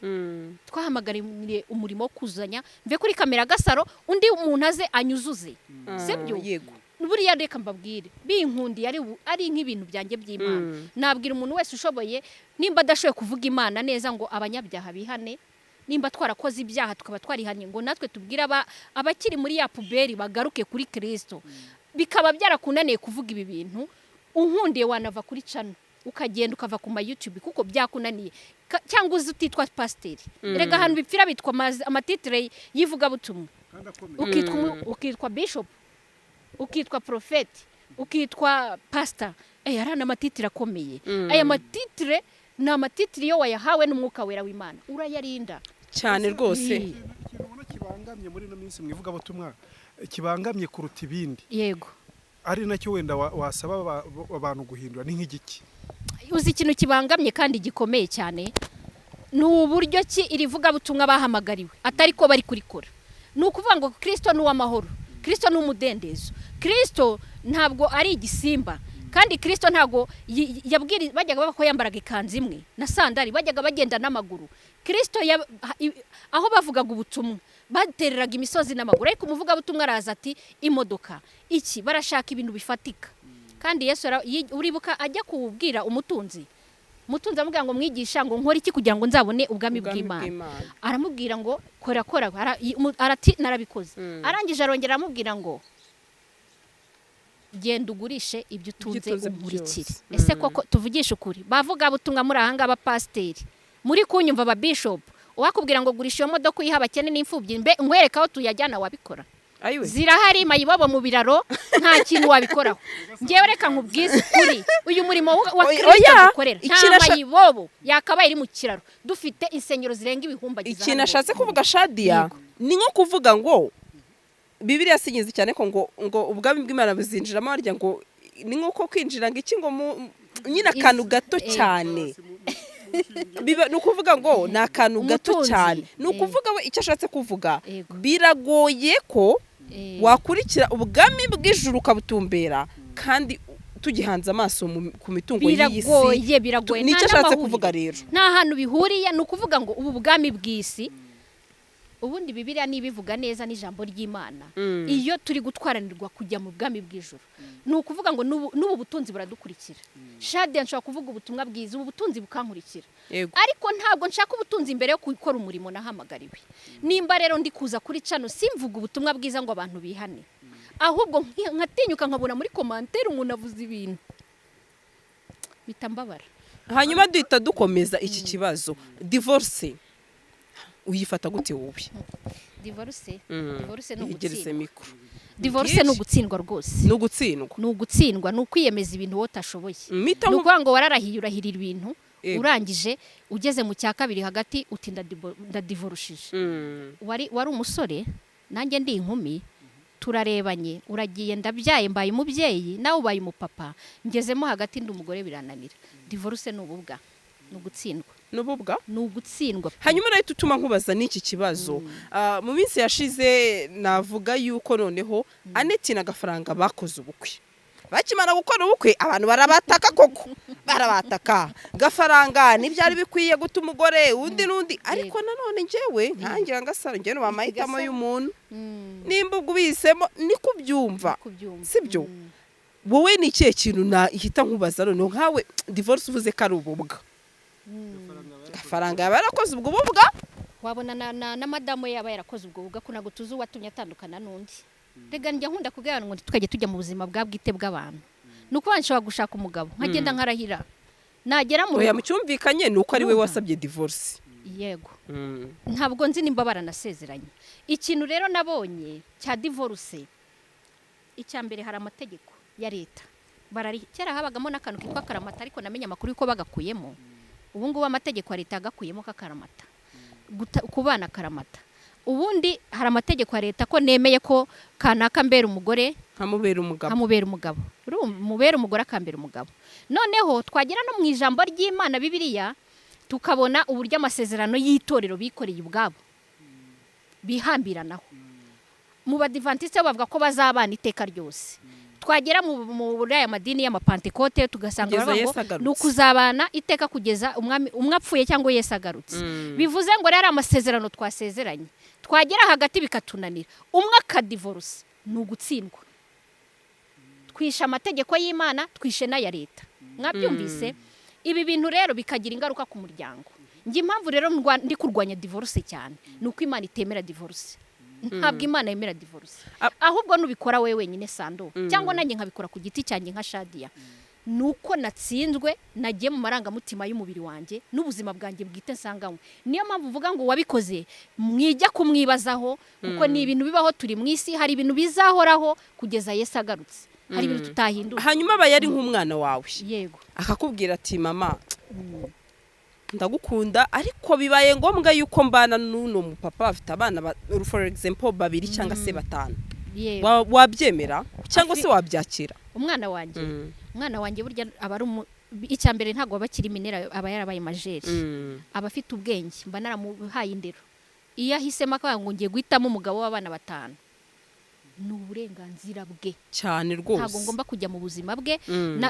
Twahamagariwe umurimo wo kuzanya mve kuri kamera Gasaro, undi muntu aze anyuzuze, sibyo? Yego. Buriya reka mbabwire, binkundiye ari nk'ibintu byanjye by'Imana, nabwira umuntu wese ushoboye, nimba adashoboye kuvuga Imana neza, ngo abanyabyaha bihane, nimba twarakoze ibyaha tukaba twarihanye, ngo natwe tubwire abakiri muri ya poubelle bagaruke kuri Kirisito. Bikaba byarakunaniye kuvuga ibi bintu, unkundiye wanava kuri channel ukagenda, ukava ku ma YouTube kuko byakunaniye. Cyangwa uzi utitwa pasiteri. Erega ahantu bipfira bitwa amatitire y'ivugabutumwa. Kandi akomeye. Ukitwa bishop, ukitwa profeti, ukitwa pastor, ari n'amatitire akomeye. Aya matitire ni amatitire, iyo wayahawe n'Umwuka Wera w'Imana urayarinda. Cyane rwose. Ikintu ubona kibangamye muri ino minsi mu ivugabutumwa, kibangamye kuruta ibindi, ari nacyo wenda wasaba abantu guhindura, ni nk'igiki? Uzi ikintu kibangamye kandi gikomeye cyane ni uburyo ki iri vugabutumwa bahamagariwe atari ko bari kurikora. Ni ukuvuga ngo Kirisito ni uw'amahoro, Kirisito ni umudendezo, Kirisito ntabwo ari igisimba, kandi Kirisito ntabwo bajyaga bavuga ko yambaraga ikanzu imwe na sandari, bajyaga bagenda n'amaguru. Kirisito aho bavugaga ubutumwa batereraga imisozi n'amaguru, ariko umuvugabutumwa araza ati imodoka iki, barashaka ibintu bifatika. Kandi Yesu uribuka ajya kuwubwira umutunzi, umutunzi amubwira ngo mwigisha, ngo nkore iki kugira ngo nzabone ubwami Ubwami bw'Imana? bw'Imana. Aramubwira ngo kora kora, arati narabikoze. Arangije arongera aramubwira ngo genda ugurishe ibyo utunze utunze unkurikire. byose. Ese koko tuvugishe ukuri, bavuga butumwa muri aha ngaha, abapasiteri muri kunyumva, aba bishop, uwakubwira ngo gurisha iyo modoka uyiha abakene n'imfubyi, mbe nkwereka aho tuyajyana, wabikora? Ayiwe. Zirahari mayibobo mu biraro, nta kintu wabikoraho. Ngewe reka nkubwize ukuri, uyu murimo wa Oya, Kristo oya, dukorera, nta mayibobo yakabaye iri mu kiraro, dufite insengero zirenga ibihumbagiza Ikintu hano. ashatse kuvuga Shadiya ni nko kuvuga ngo Bibiliya si ingenzi cyane, ko ngo ubwami bw'Imana buzinjiramo harya ngo ni nko kwinjira ngo iki, ngo nyine akantu gato cyane. Biba ni ukuvuga ngo ni akantu gato Umutunzi. cyane. Ni ukuvuga we icyo ashatse kuvuga, biragoye ko wakurikira ubwami bw'ijuru ukabutumbera kandi tugihanze amaso ku mitungo y'iyi si. Biragoye, biragoye. Nicyo Nta ashatse n'amahuriro. kuvuga rero. Nta hantu bihuriye. Ni ukuvuga ngo ubu bwami bw'isi, ubundi Bibiliya nibivuga neza n'ijambo ry'Imana, iyo turi gutwaranirwa kujya mu bwami bw'ijuru, ni ukuvuga ngo n'ubu butunzi buradukurikira. Shadiya, nshobora kuvuga ubutumwa bwiza, ubu butunzi bukankurikira, ariko ntabwo nshaka ubutunzi imbere yo gukora umurimo nahamagariwe. Nimba rero ndi kuza kuri channel, simvuga ubutumwa bwiza ngo abantu bihane, ahubwo nkatinyuka nkabona muri commentaire umuntu avuze ibintu, mpita mbabara. Hanyuma duhita dukomeza iki kibazo: divorce uyifata gute wowe? Divorce, divorce ni Yegereze ugutsindwa. mikoro. Divorce ni Bwinshi. ugutsindwa rwose. Ni ugutsindwa. Ni ugutsindwa, ni ukwiyemeza ibintu wowe utashoboye. Mpita Ni ukuvuga ngo wararahiye, urahirira ibintu, urangije ugeze mu cya kabiri hagati uti ndadivorushije. Wari umusore, nanjye ndi inkumi, turarebanye, uragiye, ndabyaye, mbaye umubyeyi, nawe ubaye umupapa, ngezemo hagati ndi umugore, birananira. Divorce ni ububwa, ni ugutsindwa. Ni ububwa. Ni ugutsindwa pe. Hanyuma rero utuma nkubaza n'iki kibazo. Mu minsi yashize navuga yuko noneho Aneti na Gafaranga bakoze ubukwe. Bakimara gukora ubukwe abantu barabataka, koko barabataka. Gafaranga ntibyari bikwiye guta umugore undi n'undi, ariko nanone njyewe nkangira Gasaro, njyewe nuba amahitamo Gasaro. y'umuntu. Nimba ubwo ubihisemo niko ubyumva, Kubyumva. sibyo? Wowe ni ikihe kintu nahita nkubaza noneho nkawe? Divorce uvuze ko ari ububwa, Gafaranga yaba yarakoze ubwo bubwa? Wabona na madamu we yaba yarakoze ubwo bubwa, ko ntabwo tuzi uwatumye atandukana n'undi. Rega njya nkunda kubwira abantu ngo ntitwajye tujya mu buzima bwa bwite bw'abantu. Ni ukuvuga nshobora gushaka umugabo, nkagenda nkarahira, nagera mu Oya, rugo mu cyumvikanye ni uko ari we Urumva? wasabye divorce. Yego, ntabwo nzi nimba baranasezeranye. Ikintu rero nabonye cya divorce, icya mbere, hari amategeko ya leta barari. Kera habagamo n'akantu kitwa karamata, ariko namenye amakuru y'uko bagakuyemo. Ubu ngubu amategeko ya leta yagakuyemo k'akaramata. Kubana karamata. Ubundi hari amategeko ya leta ko nemeye ko kanaka mbera umugore, nkamubera umugabo, nkamubera umugabo. Urumva, mubera umugore, akambera umugabo. Noneho twagera no mu ijambo ry'Imana, Bibiliya, tukabona uburyo amasezerano y'itorero bikoreye ubwabo bihambiranaho. Mu Badivantiste bo bavuga ko bazabana iteka ryose. Twagera muri aya madini y'Amapantekote tugasanga Kugeza baravuga ngo Yesu agarutse. ni ukuzabana iteka kugeza umwami umwe apfuye cyangwa Yesu agarutse. Bivuze ngo rero amasezerano twasezeranye, twagera hagati bikatunanira, umwe akadivorce, ni ugutsindwa. Twishe amategeko y'Imana, twishe n'aya leta. Mwabyumvise? Ibi bintu rero bikagira ingaruka ku muryango. Njye impamvu rero ndi kurwanya divorce cyane ni uko Imana itemera divorce. Ntabwo Imana yemera divorce. Ahubwo nubikora wowe wenyine, Sando, cyangwa nanjye nkabikora ku giti cyanjye nka Shadiya, ni uko natsinzwe, nagiye mu marangamutima y'umubiri wanjye n'ubuzima bwanjye bwite nsanganywe. Niyo mpamvu uvuga ngo uwabikoze mwijya kumwibazaho, kuko ni ibintu bibaho. Turi mu isi, hari ibintu bizahoraho kugeza Yesu agarutse, hari ibintu tutahindura. Hanyuma aba yari nk'umwana wawe, akakubwira ati: "Mama, ndagukunda, ariko bibaye ngombwa yuko mbana n'uno mupapa afite abana for example babiri cyangwa se batanu." Wabyemera cyangwa se wabyakira? Umwana wanjye, umwana wanjye burya aba ari icya mbere, ntabwo aba akiri mineur, aba yarabaye majeur, aba afite ubwenge, mba naramuhaye indero. Iyo ahisemo akavuga ngo ngiye guhitamo umugabo w'abana batanu, ni uburenganzira bwe. Cyane rwose. Ntabwo ngomba kujya mu buzima bwe.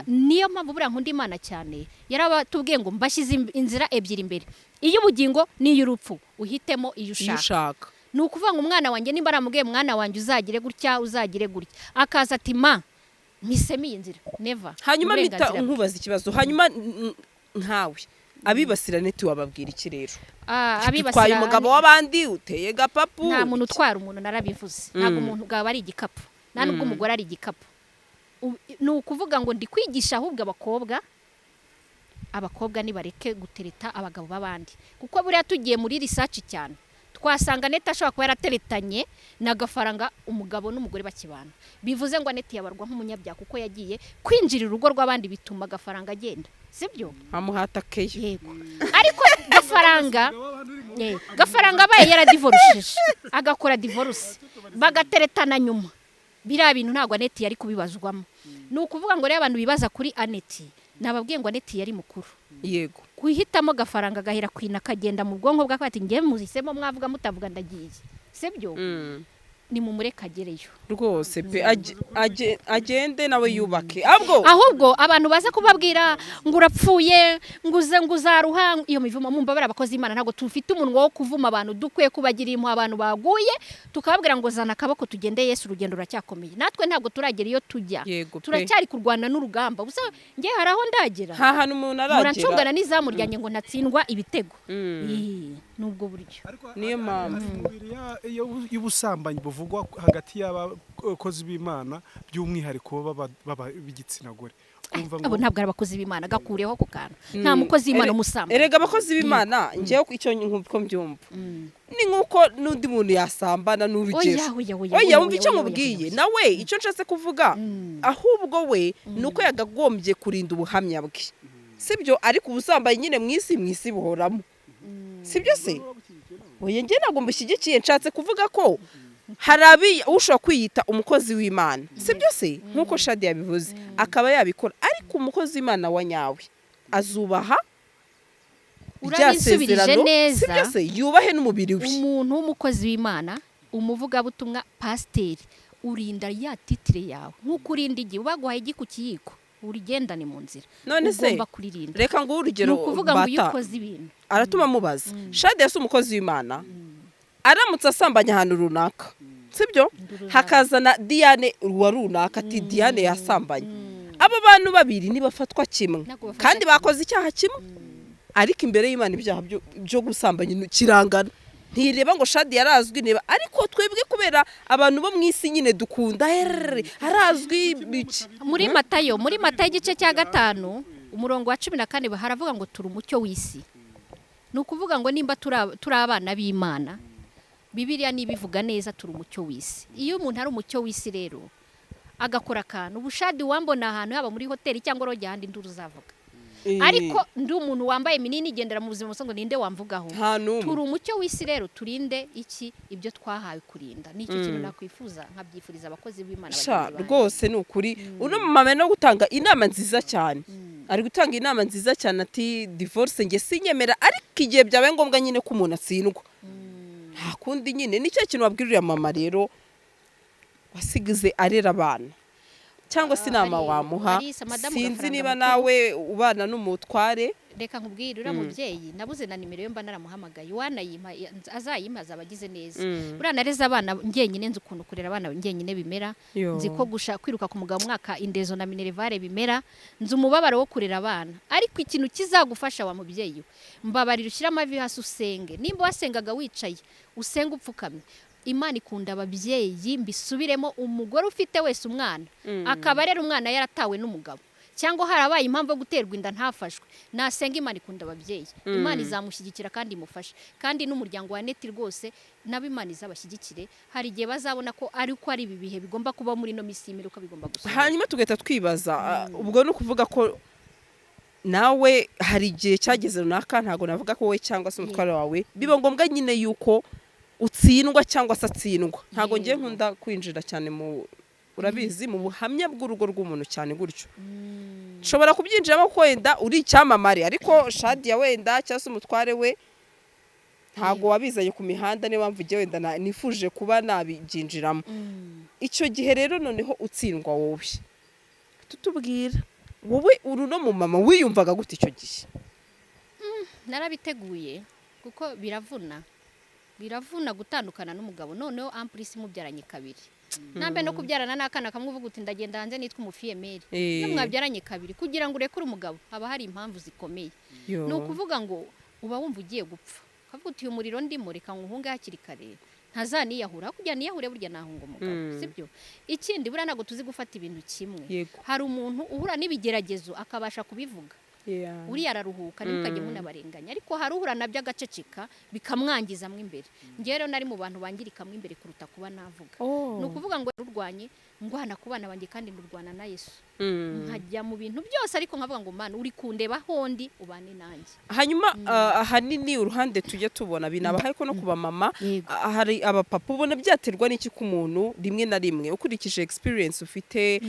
Niyo mpamvu buriya nkunda Imana cyane. Yarabatubwiye ngo mbashyize inzira ebyiri imbere, iy'ubugingo n'iy'urupfu, uhitemo iyo Iyo ushaka. ushaka. Ni ukuvuga ngo umwana wanjye, nimba aramubwiye: "Mwana wanjye, uzagire gutya, uzagire gutya," akaza ati: "Ma, mpisemo iyi nzira," never. Hanyuma mpita Uburenganzira bwe. nkubaza ikibazo. Hanyuma nkawe abibasira Neti wababwira iki rero? Ah, Utwaye abibasira umugabo w'abandi, uteye gapapu. Nta muntu utwara umuntu, narabivuze. Ntabwo umuntu bwaba ari igikapu, nta nubwo umugore ari igikapu. Ni ukuvuga ngo ndi kwigisha ahubwo abakobwa. Abakobwa nibareke gutereta abagabo b'abandi, kuko buriya tugiye muri research cyane twasanga Neti ashobora kuba yarateretanye na Gafaranga, umugabo n'umugore bakibana. Bivuze ngo Aneti yabarwa nk'umunyabyaha, kuko yagiye kwinjirira urugo rw'abandi, bituma Gafaranga agenda, sibyo? Amuhata keyo. Yego, ariko Gafaranga, Gafaranga abaye yaradivorushije, agakora divorce, bagateretana nyuma, biriya bintu ntabwo Aneti yari kubibazwamo. Ni ukuvuga ngo rero abantu bibaza kuri Aneti, nababwiye ngo Aneti yari mukuru guhitamo Gafaranga, agahera kwina, akagenda mu bwonko bwe ati: "Ngewe muhisemo, mwavuga mutavuga ndagiye," sibyo? Ni mumureke agereyo. Rwose pe, agende nawe yubake ahubwo. Ahubwo abantu baza kubabwira ngo urapfuye, ngo uze, ngo uzaruha, iyo mivumo mumbabare. Abakozi b'Imana ntabwo tufite umunwa wo kuvuma abantu. Dukwiye kubagira impuhwe abantu baguye, tukababwira ngo zana akaboko tugende, Yesu, urugendo ruracyakomeye. Natwe ntabwo turagera iyo tujya. Yego pe. Turacyari kurwana n'urugamba. Gusa njye hari aho ndagera. Nta hantu umuntu aragera. Murancungana n'izamu ryanjye ngo ntatsindwa ibitego. Ii, n'ubwo buryo. Ariko Niyo mpamvu. hari imibiri y'ubusambanyi buvugwa hagati y'abakozi b'Imana, by'umwihariko b'igitsina gore. Ukumva ngo Abo ntabwo ari abakozi b'Imana, gakureho ako kantu. Nta mukozi w'Imana umusamba. Erega abakozi b'Imana, njyewe icyo nkuko mbyumva ni nk'uko n'undi muntu yasambana, n'urugero. Oya, oya, oya, Oya, oya, wumva icyo oya, oya, nkubwiye? oya. Nawe icyo nshatse kuvuga ahubwo we ni uko yagagombye kurinda ubuhamya bwe, sibyo? Ariko ubusambanyi nyine mu isi buhoramo, sibyo se? Oya, njye ntabwo mbishyigikiye. Nshatse kuvuga ko hari abi ushobora kwiyita umukozi w'Imana, sibyo se, nk'uko Shadi yabivuze, akaba yabikora. Ariko umukozi w'Imana wa nyawe azubaha rya Urabinsubirije sezerano, neza. sibyo se? Yubahe n'umubiri we. Umuntu w'umukozi w'Imana, umuvugabutumwa, pasiteri, urinda ya titre yawe nk'uko urinda igi. Baguhaye igi ku kiyiko, urigendane mu nzira. None se Ugomba kuririnda. reka nguhe Ni urugero. ukuvuga ngo iyo Bata ukoze ibintu aratuma mubaza. Shadi yasi umukozi w'Imana aramutse asambanya ahantu runaka, sibyo, hakazana Diane wa runaka ati: "Diane yasambanye." Abo bantu babiri ntibafatwa kimwe Ntabwo bafatwa kandi kimwe. bakoze icyaha kimwe, ariko imbere y'Imana ibyaha byo gusambanya kirangana. Ntireba ngo Shadi yarazwi, neba ariko twebwe kubera abantu bo mu isi nyine dukunda herere arazwi biki. Muri Matayo, muri Matayo igice cya 5 umurongo wa 14 haravuga ngo turi umucyo w'isi. Ni ukuvuga ngo nimba turi abana b'Imana, Bibiliya nibivuga neza, turi umucyo w'isi. Iyo umuntu ari umucyo w'isi rero agakora akantu, ubushadi wambona ahantu haba muri hoteli cyangwa roge ahandi, induru uzavuga. Ariko ndi umuntu wambaye minini igendera mu buzima busanzwe, ninde wamvugaho? Nta n'umwe. Turi umucyo w'isi rero, turinde iki ibyo twahawe kurinda. Nicyo kintu nakwifuza, nkabyifuriza abakozi b'Imana Sha bagenzi banjye. Rwose ni ukuri, uno mama no gutanga inama nziza cyane, ari gutanga inama nziza cyane ati divorce nge sinyemera, ariko igihe byabaye ngombwa nyine ko umuntu atsindwa nta kundi nyine. Nicyo kintu wabwira uriya mama rero wasigize arera abana, cyangwa se inama wamuha? Alice, madamu Sinzi Gafaranga niba mukuru. nawe ubana n'umutware. Reka nkubwire, uriya mubyeyi nabuze na nimero ye, mba naramuhamagaye, wanayimpa azayimpa azaba agize neza. Buriya nareze abana njyenyine, nzi ukuntu kurera abana njyenyine bimera. Yo. Nzi ko gusha kwiruka ku mugabo mwaka indezo na minerivare bimera, nzi umubabaro wo kurera abana. Ariko ikintu kizagufasha wa mubyeyi we, mbabarira ushyire amavi hasi usenge. Nimba wasengaga wicaye, usenge upfukamye. Imana ikunda ababyeyi, mbisubiremo, umugore ufite wese umwana akaba rero umwana yaratawe n'umugabo cyangwa harabaye impamvu yo guterwa inda ntafashwe, nasenga. Imana ikunda ababyeyi, Imana izamushyigikira kandi imufashe. Kandi n'umuryango wa Neti rwose nabo Imana izabashyigikire. Hari igihe bazabona ko ari uko ari ibi bihe bigomba kuba muri ino minsi y'imperuka bigomba gusohora. Hanyuma tugahita twibaza, ubwo ni ukuvuga ko nawe hari igihe cyageze runaka, ntabwo navuga ko wowe cyangwa se umutware wawe, biba ngombwa nyine yuko utsindwa cyangwa se atsindwa. Ntabwo ngiye nkunda kwinjira cyane mu, urabizi, mu buhamya bw'urugo rw'umuntu cyane gutyo. Nshobora kubyinjiramo kuko wenda uri icyamamare, ariko Shadiya wenda cyangwa se umutware we ntabwo wabizanye ku mihanda, niyo mpamvu ugiye wenda nifuje kuba nabibyinjiramo. Icyo gihe rero noneho utsindwa wowe, tutubwira wowe uri uno mumama, wiyumvaga gute icyo gihe? Narabiteguye kuko biravuna, biravuna gutandukana n'umugabo, noneho en plus mubyaranye kabiri. Nambe no kubyarana n'akana kamwe uvuga uti ndagenda hanze nitwa umufille-mère. Iyo mwabyaranye kabiri, kugira ngo urekure umugabo haba hari impamvu zikomeye. Ni ukuvuga ngo uba wumva ugiye gupfa, ukavuga uti uyu muriro ndimo reka nkuhunge hakiri kare ntazaniyahura. Aho kugira niyahure burya nahunga umugabo. Sibyo? Ikindi, buriya ntabwo tuzi gufata ibintu kimwe. Hari umuntu uhura n'ibigeragezo akabasha kubivuga, uriya araruhuka, ntimukajye munabarenganya. Ariko hari uhura nabyo agaceceka, bikamwangizamo imbere. Njyewe rero nari mu bantu bangirikamo imbere kuruta kuba navuga. Ni ukuvuga ngo rurwanye ndwana ku bana banjye kandi ndurwana na Yesu, nkajya mu bintu byose, ariko nkavuga ngo Mana uri kundeba hondi ubane nanjye. Hanyuma ahanini uruhande tujya tubona binabaha, ariko no ku bamama, hari abapapa, ubona byaterwa n'iki ku muntu rimwe na rimwe, ukurikije experience ufite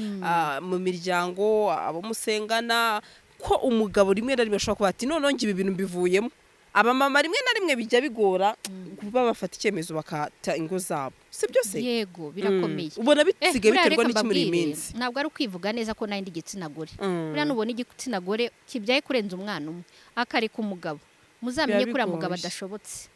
mu miryango, abo musengana, ko umugabo rimwe na rimwe ashobora kuba ati noneho njye ibi bintu mbivuyemo? Abamama rimwe na rimwe bijya bigora kuba bafata icyemezo bakata ingo zabo, si byo se? Yego, birakomeye. Ubona bisigaye Buriya biterwa reka n'iki muri iyi mbabwire, minsi? Ntabwo ari ukwivuga neza ko nari ndi igitsina gore. Buriya nubona igitsina gore kibyaye kurenza umwana umwe akareka umugabo, muzamenye Biba ko uriya mugabo bigoye. adashobotse,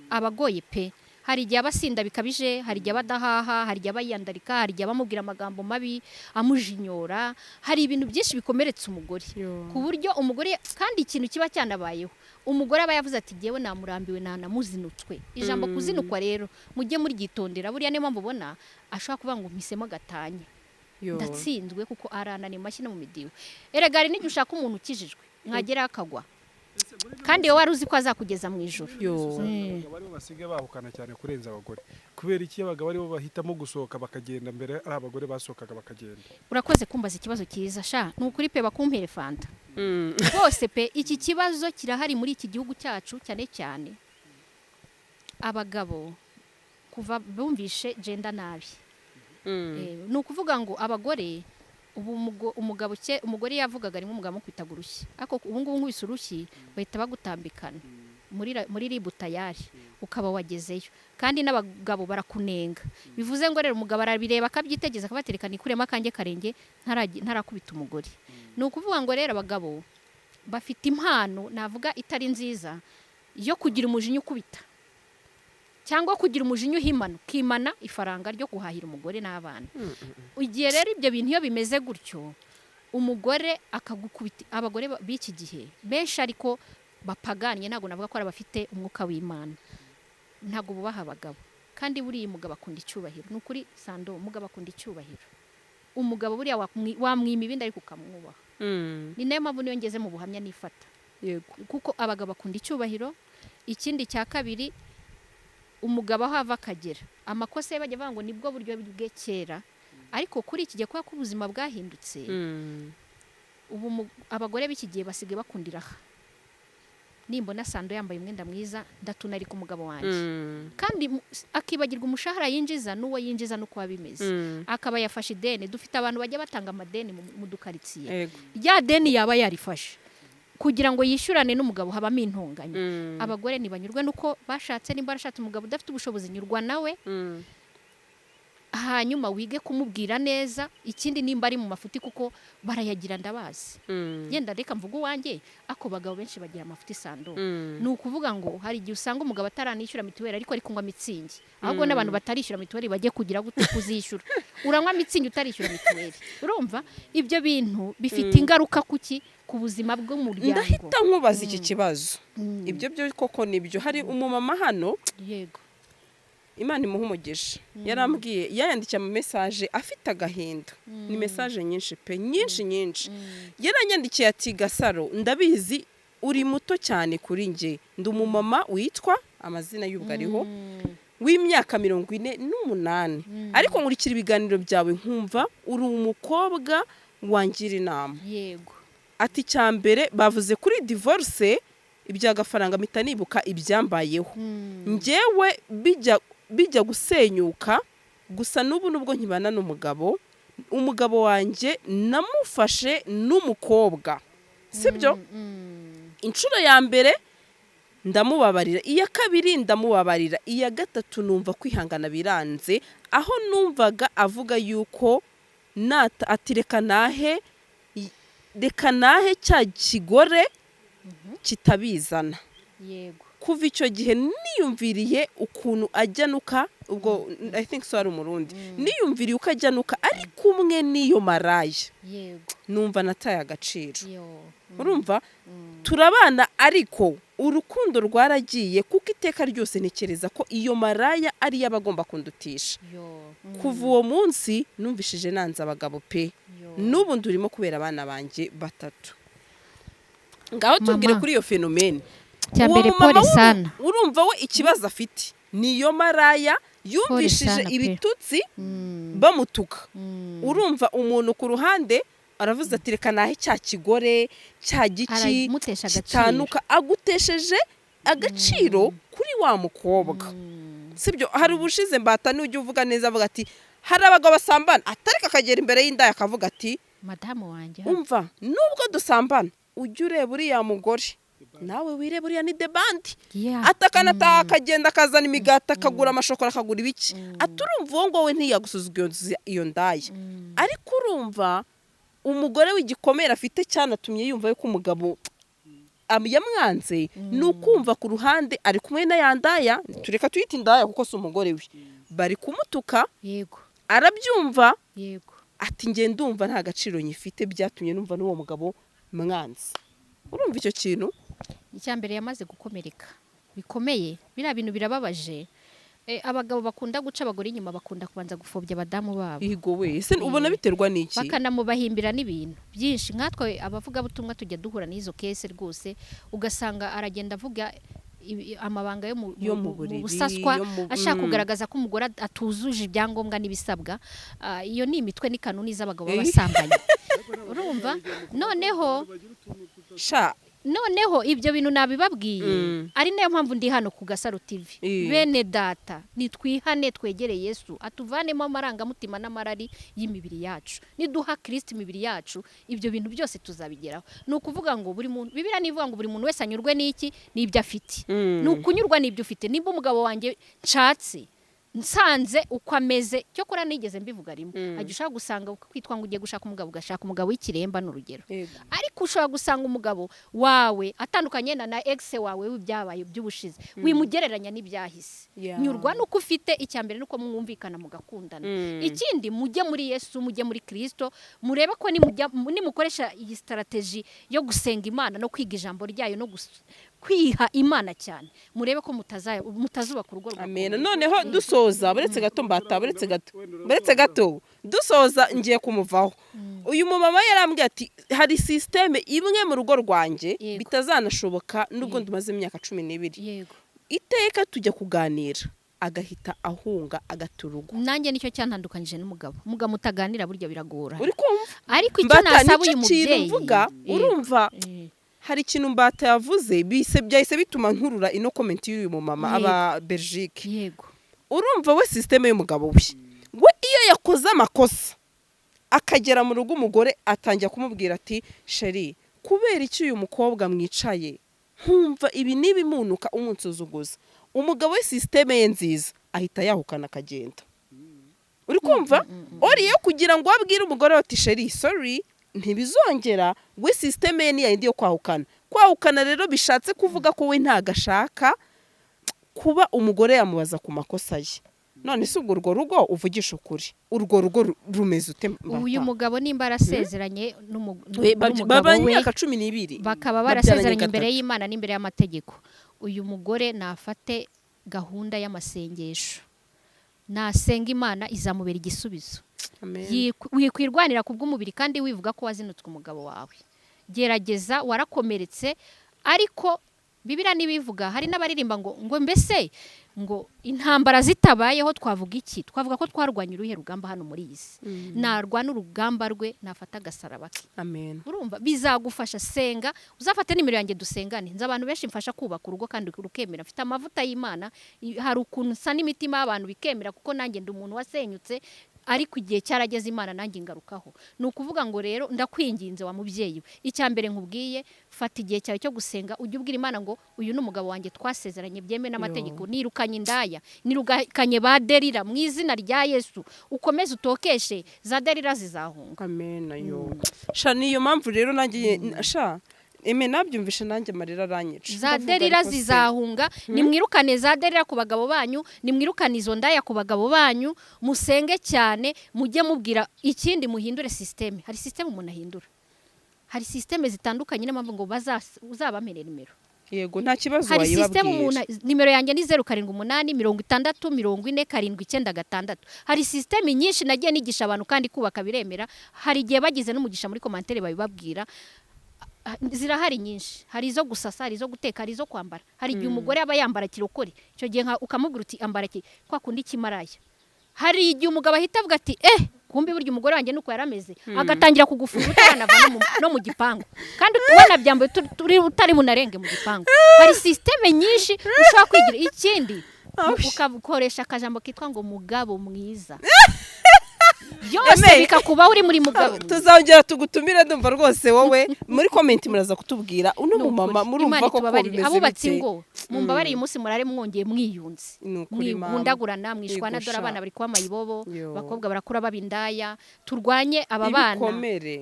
aba agoye pe. Hari igihe aba asinda bikabije, hari igihe aba adahaha, hari igihe aba yiyandarika, hari igihe aba amubwira amagambo mabi amujinyora. Hari ibintu byinshi bikomeretsa umugore ku buryo umugore, kandi ikintu kiba cyanabayeho, umugore aba yavuze ati jyewe namurambiwe, nanamuzinutswe. Ijambo kuzinukwa rero mujye muryitondera. Buriya niyo mpamvu ubona ashobora kuvuga ngo mpisemo gatanya, ndatsinzwe, kuko arananiye mu mashyi no mu midiho. Erega hari n'igihe ushaka umuntu ukijijwe, mwageraho akagwa, kandi wowe wari uzi ko azakugeza mu ijoro. Abagabo aribo basigaye bahukana cyane kurenza abagore. Kubera iki abagabo aribo bahitamo gusohoka bakagenda, mbere ari abagore basohokaga bakagenda? Urakoze kumbaza ikibazo cyiza sha, ni ukuri pe, bakumpere fanta rwose pe. Iki kibazo kirahari muri iki gihugu cyacu, cyane cyane abagabo kuva bumvishe gender nabi. Ni ukuvuga ngo abagore ubu umugabo umugore yavugaga rimwe umugabo amukubitaga urushyi, ariko ubu ngubu nkubise urushyi bahita bagutambikana muri ribu, tayari ukaba wagezeyo, kandi n'abagabo barakunenga. Bivuze ngo rero umugabo arabireba akabyitegeza, akabatereka nikuremo akanjye karenge ntarakubita umugore. Ni ukuvuga ngo rero abagabo bafite impano navuga itari nziza yo kugira umujinya ukubita cyangwa kugira umujinya uhimana, ukimana ifaranga ryo guhahira umugore n'abana. Igihe rero ibyo bintu iyo bimeze gutyo, Umugore akagukubita. Abagore b'iki gihe benshi ariko bapaganye, ntabwo navuga ko ari abafite umwuka w'Imana, ntabwo bubaha abagabo. Kandi buriya umugabo akunda icyubahiro, ni ukuri Sando, umugabo akunda icyubahiro. Umugabo buriya wamwima ibindi ariko ukamwubaha. Ni nayo mpamvu niyo ngeze mu buhamya nifata, kuko abagabo bakunda icyubahiro. Ikindi cya kabiri, umugabo aho ava akagera, amakosa ye bajya bavuga ngo nibwo buryo bwe kera, ariko kuri iki gihe kubera ko ubuzima bwahindutse, ubu abagore b'iki gihe basigaye bakundira aha. Nimbona Sando yambaye umwenda mwiza, ndatunarika umugabo wanjye, kandi akibagirwa umushahara yinjiza n'uwo yinjiza n'uko bimeze, akaba yafashe ideni. Dufite abantu bajya batanga amadeni mu dukaritsiye, rya deni yaba yarifashe kugira ngo yishyurane n'umugabo, habamo intonganya. Abagore ntibanyurwe nuko bashatse. Nimba barashatse umugabo udafite ubushobozi, nyurwa nawe, hanyuma wige kumubwira neza. Ikindi, nimba ari mu mafuti, kuko barayagira ndabazi, yenda reka mvuga uwanjye, ako bagabo benshi bagira amafuti Sando. Ni ukuvuga ngo hari igihe usanga umugabo ataranishyura mituweli ariko ari kunywa Mützig. Ahubwo n'abantu batarishyura mituweli bajye kugira gute kuzishyura? Uranywa Mützig utarishyura mituweli? Urumva ibyo bintu bifite ingaruka kuki ku buzima bw'umuryango. Ndahita nkubaza iki kibazo. Ibyo byo koko nibyo? Hari umumama hano, Imana imuha umugisha, yarambwiye, yayandikiye ama message afite agahinda. Ni message nyinshi pe, nyinshi nyinshi. Yaranyandikiye ati: "Gasaro, ndabizi uri muto cyane kuri njye. Ndi umumama witwa amazina y'ubwo ariho, w'imyaka 48, ariko nkurikira ibiganiro byawe nkumva uri umukobwa wangira inama." Ati: "Icya mbere bavuze kuri divorce, ibya gafaranga, mpita nibuka ibyambayeho. Njyewe bijya gusenyuka gusa n'ubu nubwo nkibana n'umugabo, umugabo wanjye namufashe n'umukobwa, sibyo? Inshuro ya mbere ndamubabarira, iya kabiri ndamubabarira, iya gatatu numva kwihangana biranze, aho numvaga avuga yuko nata, ati reka nahe, reka nahe cya kigore kitabizana. Kuva icyo gihe niyumviriye ukuntu ajya anuka." Ubwo I think so ari Umurundi. "Niyumviriye uko ajya anuka ari kumwe n'iyo maraya, numva nataye agaciro." Urumva turabana ariko urukundo rwaragiye, kuko iteka ryose ntekereza ko iyo maraya ariyo aba agomba kundutisha. Kuva uwo munsi numvishije nanze abagabo pe. N'ubu ndurimo kubera abana banjye batatu." Ngaho tubwire Mama. kuri iyo phénomène. Cya Uwo mbere, mumama pole sana. Urumva we ikibazo afite niyo maraya yumvishije Sana pe. ibitutsi bamutuka. Urumva umuntu ku ruhande aravuze ati: "Reka nahe cya kigore cya giki Aramutesha agaciro. kitanuka." Agutesheje agaciro kuri wa mukobwa, sibyo? Hari ubushize mbata n'ujya uvuga neza, avuga ati hari abagabo basambana, atareka akagera imbere y'indaya akavuga ati: "Madamu wanjye." "Umva, nubwo dusambana ujye ureba uriya mugore, nawe wireba uriya ni debandi." Atakanataha akagenda akazana imigati, akagura amashokora, akagura ibiki. Ati urumva uwo nguwo we ntiyagusuzugura iyo ndaya, ariko urumva umugore w'igikomere afite cyanatumye yumva yuko umugabo yamwanze, ni ukumva ku ruhande ari kumwe na ya ndaya, tureka tuyite indaya kuko si umugore we, bari kumutuka. Arabyumva. Ati njye ndumva nta gaciro nyifite, byatumye numva n'uwo mugabo mwanze. Urumva icyo kintu? Icya mbere, yamaze gukomereka bikomeye. Biriya bintu birababaje. Abagabo bakunda guca abagore inyuma bakunda kubanza gupfobya abadamu babo. Ihigo we, ese ubona biterwa n'iki? Bakanamubahimbira n'ibintu byinshi. Nkatwe abavugabutumwa tujya duhura n'izo case rwose, ugasanga aragenda avuga amabanga yo mu, Yo mu buriri, busaswa, yo mu- ashaka kugaragaza ko umugore atuzuje ibyangombwa n'ibisabwa. Iyo ni imitwe n'ikanuni z'abagabo b'abasambanyi, urumva? Noneho sha noneho ibyo bintu nabibabwiye, ari nayo mpamvu ndi hano ku Gasaro TV. Bene data, nitwihane, twegere Yesu atuvanemo amarangamutima n'amarari y'imibiri yacu. Niduha Kirisiti imibiri yacu, ibyo bintu byose tuzabigeraho. Ni ukuvuga ngo buri muntu, Bibiliya nivuga ngo buri muntu wese anyurwe n'iki? N'ibyo afite. Ni ukunyurwa n'ibyo ufite. Nimba umugabo wanjye nshatse Nsanze uko ameze, cyokora nigeze mbivuga rimwe, ajya ushaka gusanga kwitwa ngo ugiye gushaka umugabo, ugashaka umugabo w'ikiremba n'urugero, ariko ushobora gusanga umugabo wawe atandukanye na ex wawe w'ibyabaye by'ubushize, wimugereranya n'ibyahise. Nyurwa nuko ufite, icyambere nuko mwumvikana mugakundana. Ikindi, mujye muri Yesu, mujye muri Kristo, murebe ko nimukoresha iyi strategy yo gusenga Imana no kwiga ijambo ryayo no kwiha Imana cyane, murebe ko mutazubaka urugo rwawe. Amen. Noneho dusoza, buretse gato Mbata, buretse gato dusoza, ngiye kumuvaho. Uyu mumama yarambwiye ati hari système imwe mu rugo rwanjye bitazanashoboka nubwo ndumaze imyaka 12. Iteka tujya kuganira agahita ahunga agata urugo. Nanjye nicyo cyantandukanyije n'umugabo. Umugabo mutaganira burya biragora. Uri kumva? Ariko icyo nasaba uyu mubyeyi, urumva hari ikintu Mbata yavuze byahise bituma nkurura ino comment y'uyu mumama aba Belgique. Yego. Urumva we système y'umugabo we iyo yakoze amakosa akagera mu rugo, umugore atangira kumubwira ati chéri, kubera iki uyu mukobwa mwicaye nkumva ibi nibimunuka umunsuzuguza. Umugabo we système ye nziza ahita yahukana akagenda. Uri kumva? Oriye kugira ngo abwire umugore ati chéri, sorry, ntibizongera, we système ye ni yindi yo kwahukana. Kwahukana rero bishatse kuvuga ko we ntagashaka kuba umugore yamubaza ku makosa ye. None se ubwo urwo rugo, uvugisha ukuri, urwo rugo rumeze ute? Uyu mugabo nimba arasezeranye n'umugabo we imyaka 12, bakaba barasezeranye imbere y'Imana n'imbere y'amategeko, uyu mugore nafate gahunda y'amasengesho, nasenga Imana izamubera igisubizo. Wikwirwanira ku bw'umubiri kandi wivuga ko wazinutswe umugabo wawe. Gerageza, warakomeretse, ariko Bibiliya nibivuga, hari n'abaririmba ngo mbese ngo intambara zitabayeho twavuga iki? Twavuga ko twarwanye uruhe rugamba hano muri iyi si? Narwana urugamba rwe, nafata agasaraba ke. Amen. Urumva bizagufasha. Senga, uzafate nimero yanjye dusengane. Nzi abantu benshi mfasha kubaka urugo kandi rukemera. Mfite amavuta y'Imana, hari ukuntu nsa n'imitima y'abantu bikemera, kuko nanjye ndi umuntu wasenyutse, ariko igihe cyarageze Imana nanjye ingarukaho. Ni ukuvuga ngo rero ndakwinginze wa mubyeyi we, icya mbere nkubwiye, fata igihe cyawe cyo gusenga, ujye ubwira Imana ngo uyu ni umugabo wanjye twasezeranye byemewe n'amategeko, nirukanye indaya, nirukanye ba Derira mu izina rya Yesu, ukomeze utokeshe za Derira zizahunga. Amen. Ayo sha, niyo mpamvu rero nanjye sha eme nabyumvishe nanjye amarira aranyica. Za Derira zizahunga. Nimwirukane za Derira ku bagabo banyu, nimwirukane izo ndaya ku bagabo banyu, musenge cyane, mujye mubwira. Ikindi, muhindure système. Hari système umuntu ahindura, hari système zitandukanye, niyo mpamvu ngo uzabamere nimero. Yego, nta kibazo. Hari système umuntu, nimero yanjye ni 078 60 40 796. Hari système nyinshi nagiye nigisha abantu kandi kubaka biremera. Hari igihe bagize n'umugisha muri commentaire babibabwira. Zirahari nyinshi, hari izo gusasa, hari izo guteka, hari izo kwambara. Hari igihe umugore aba yambara kirokore, icyo gihe ukamubwira uti ambara kwa kundi kimaraya. Hari igihe umugabo ahita avuga ati kumbi burya umugore wanjye nuko yarameze, agatangira kugufunga utaranava no mu gipangu, kandi wanabyambaye utari bunarenge mu gipangu. Hari système nyinshi ushobora kwigira. Ikindi, ukakoresha akajambo kitwa ngo mugabo mwiza, byose bikakubaho uri muri mugabo. Tuzongera tugutumire, ndumva rwose wowe muri comment muraza kutubwira uno mumama murumva ko bimeze. Abubatsi ngo mumbabare, uyu munsi murare mwongeye mwiyunze, mwundagurana, mwishwana, dore abana bari kuba mayibobo, abakobwa barakura babindaya. Turwanye aba bana,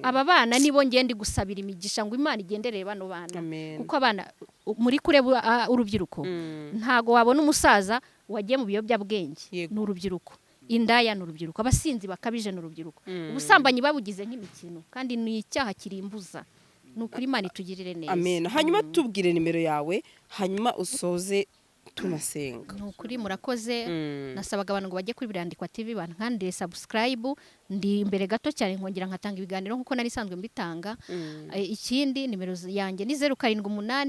aba bana nibo ngende gusabira imigisha ngo Imana igenderere bano bana, kuko abana muri kure urubyiruko ntago wabona umusaza wagiye mu biyobyabwenge, ni urubyiruko. Indaya ni urubyiruko, abasinzi bakabije ni urubyiruko, ubusambanyi babugize nk'imikino, kandi ni icyaha kirimbuza. Ni ukuri Imana itugirire neza. Amen. Hanyuma tubwire nimero yawe, hanyuma usoze tunasenga. Ni ukuri murakoze. Nasabaga abantu ngo bajye kuri Birandikwa TV bankandire subscribe, ndi imbere gato cyane nkongera nkatanga ibiganiro nkuko nari sanzwe mbitanga. Ikindi, nimero yanjye ni 078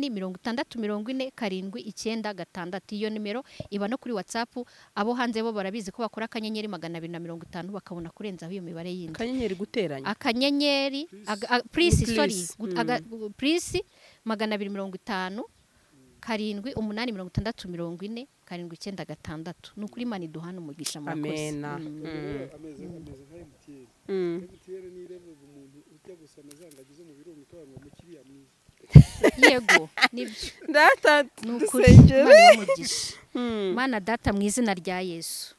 60 40 796. Iyo nimero iba no kuri WhatsApp. Abo hanze bo barabizi ko bakora akanyenyeri 250 bakabona kurenzaho iyo mibare yindi. Akanyenyeri guteranya, akanyenyeri plus, sorry, plus 250 7 8 60 40 796. Ni ukuri Imana iduhana umugisha, murakoze. Amen. Ameze nka MTN. MTN ni irebe umuntu ujya gusa nazangagize mu birungo ikaba ngo mukiriya mwiza. Yego, nibyo. Data Ni ukuri dusengere. Imana ibahe umugisha. Mana Data, mu izina rya Yesu.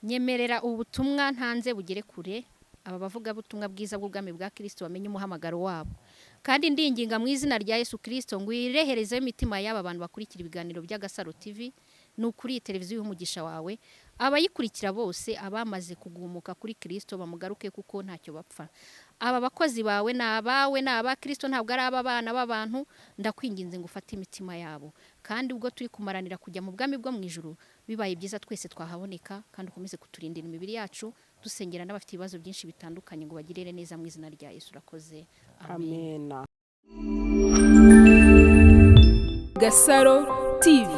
Nyemerera ubutumwa ntanze bugere kure, aba bavugabutumwa bwiza bw'ubwami bwa Kirisito bamenye umuhamagaro wabo. Kandi ndinginga mu izina rya Yesu Kirisito ngo wireherezeho imitima y'aba bantu bakurikira ibiganiro by'Agasaro TV. Ni ukuri iyi televiziyo y'umugisha wawe, abayikurikira bose, abamaze kugumuka kuri Kirisito bamugaruke, kuko ntacyo bapfa. Aba bakozi bawe ni abawe, ni aba Kirisito, ntabwo ari ab'abana b'abantu. Ndakwinginze ngo ufate imitima yabo, kandi ubwo turi kumaranira kujya mu bwami bwo mu ijuru, bibaye byiza twese twahaboneka. Kandi ukomeze kuturindira imibiri yacu, dusengera n'abafite ibibazo byinshi bitandukanye ngo bagirire neza mu izina rya Yesu. Urakoze, amen. Amena. Gasaro TV.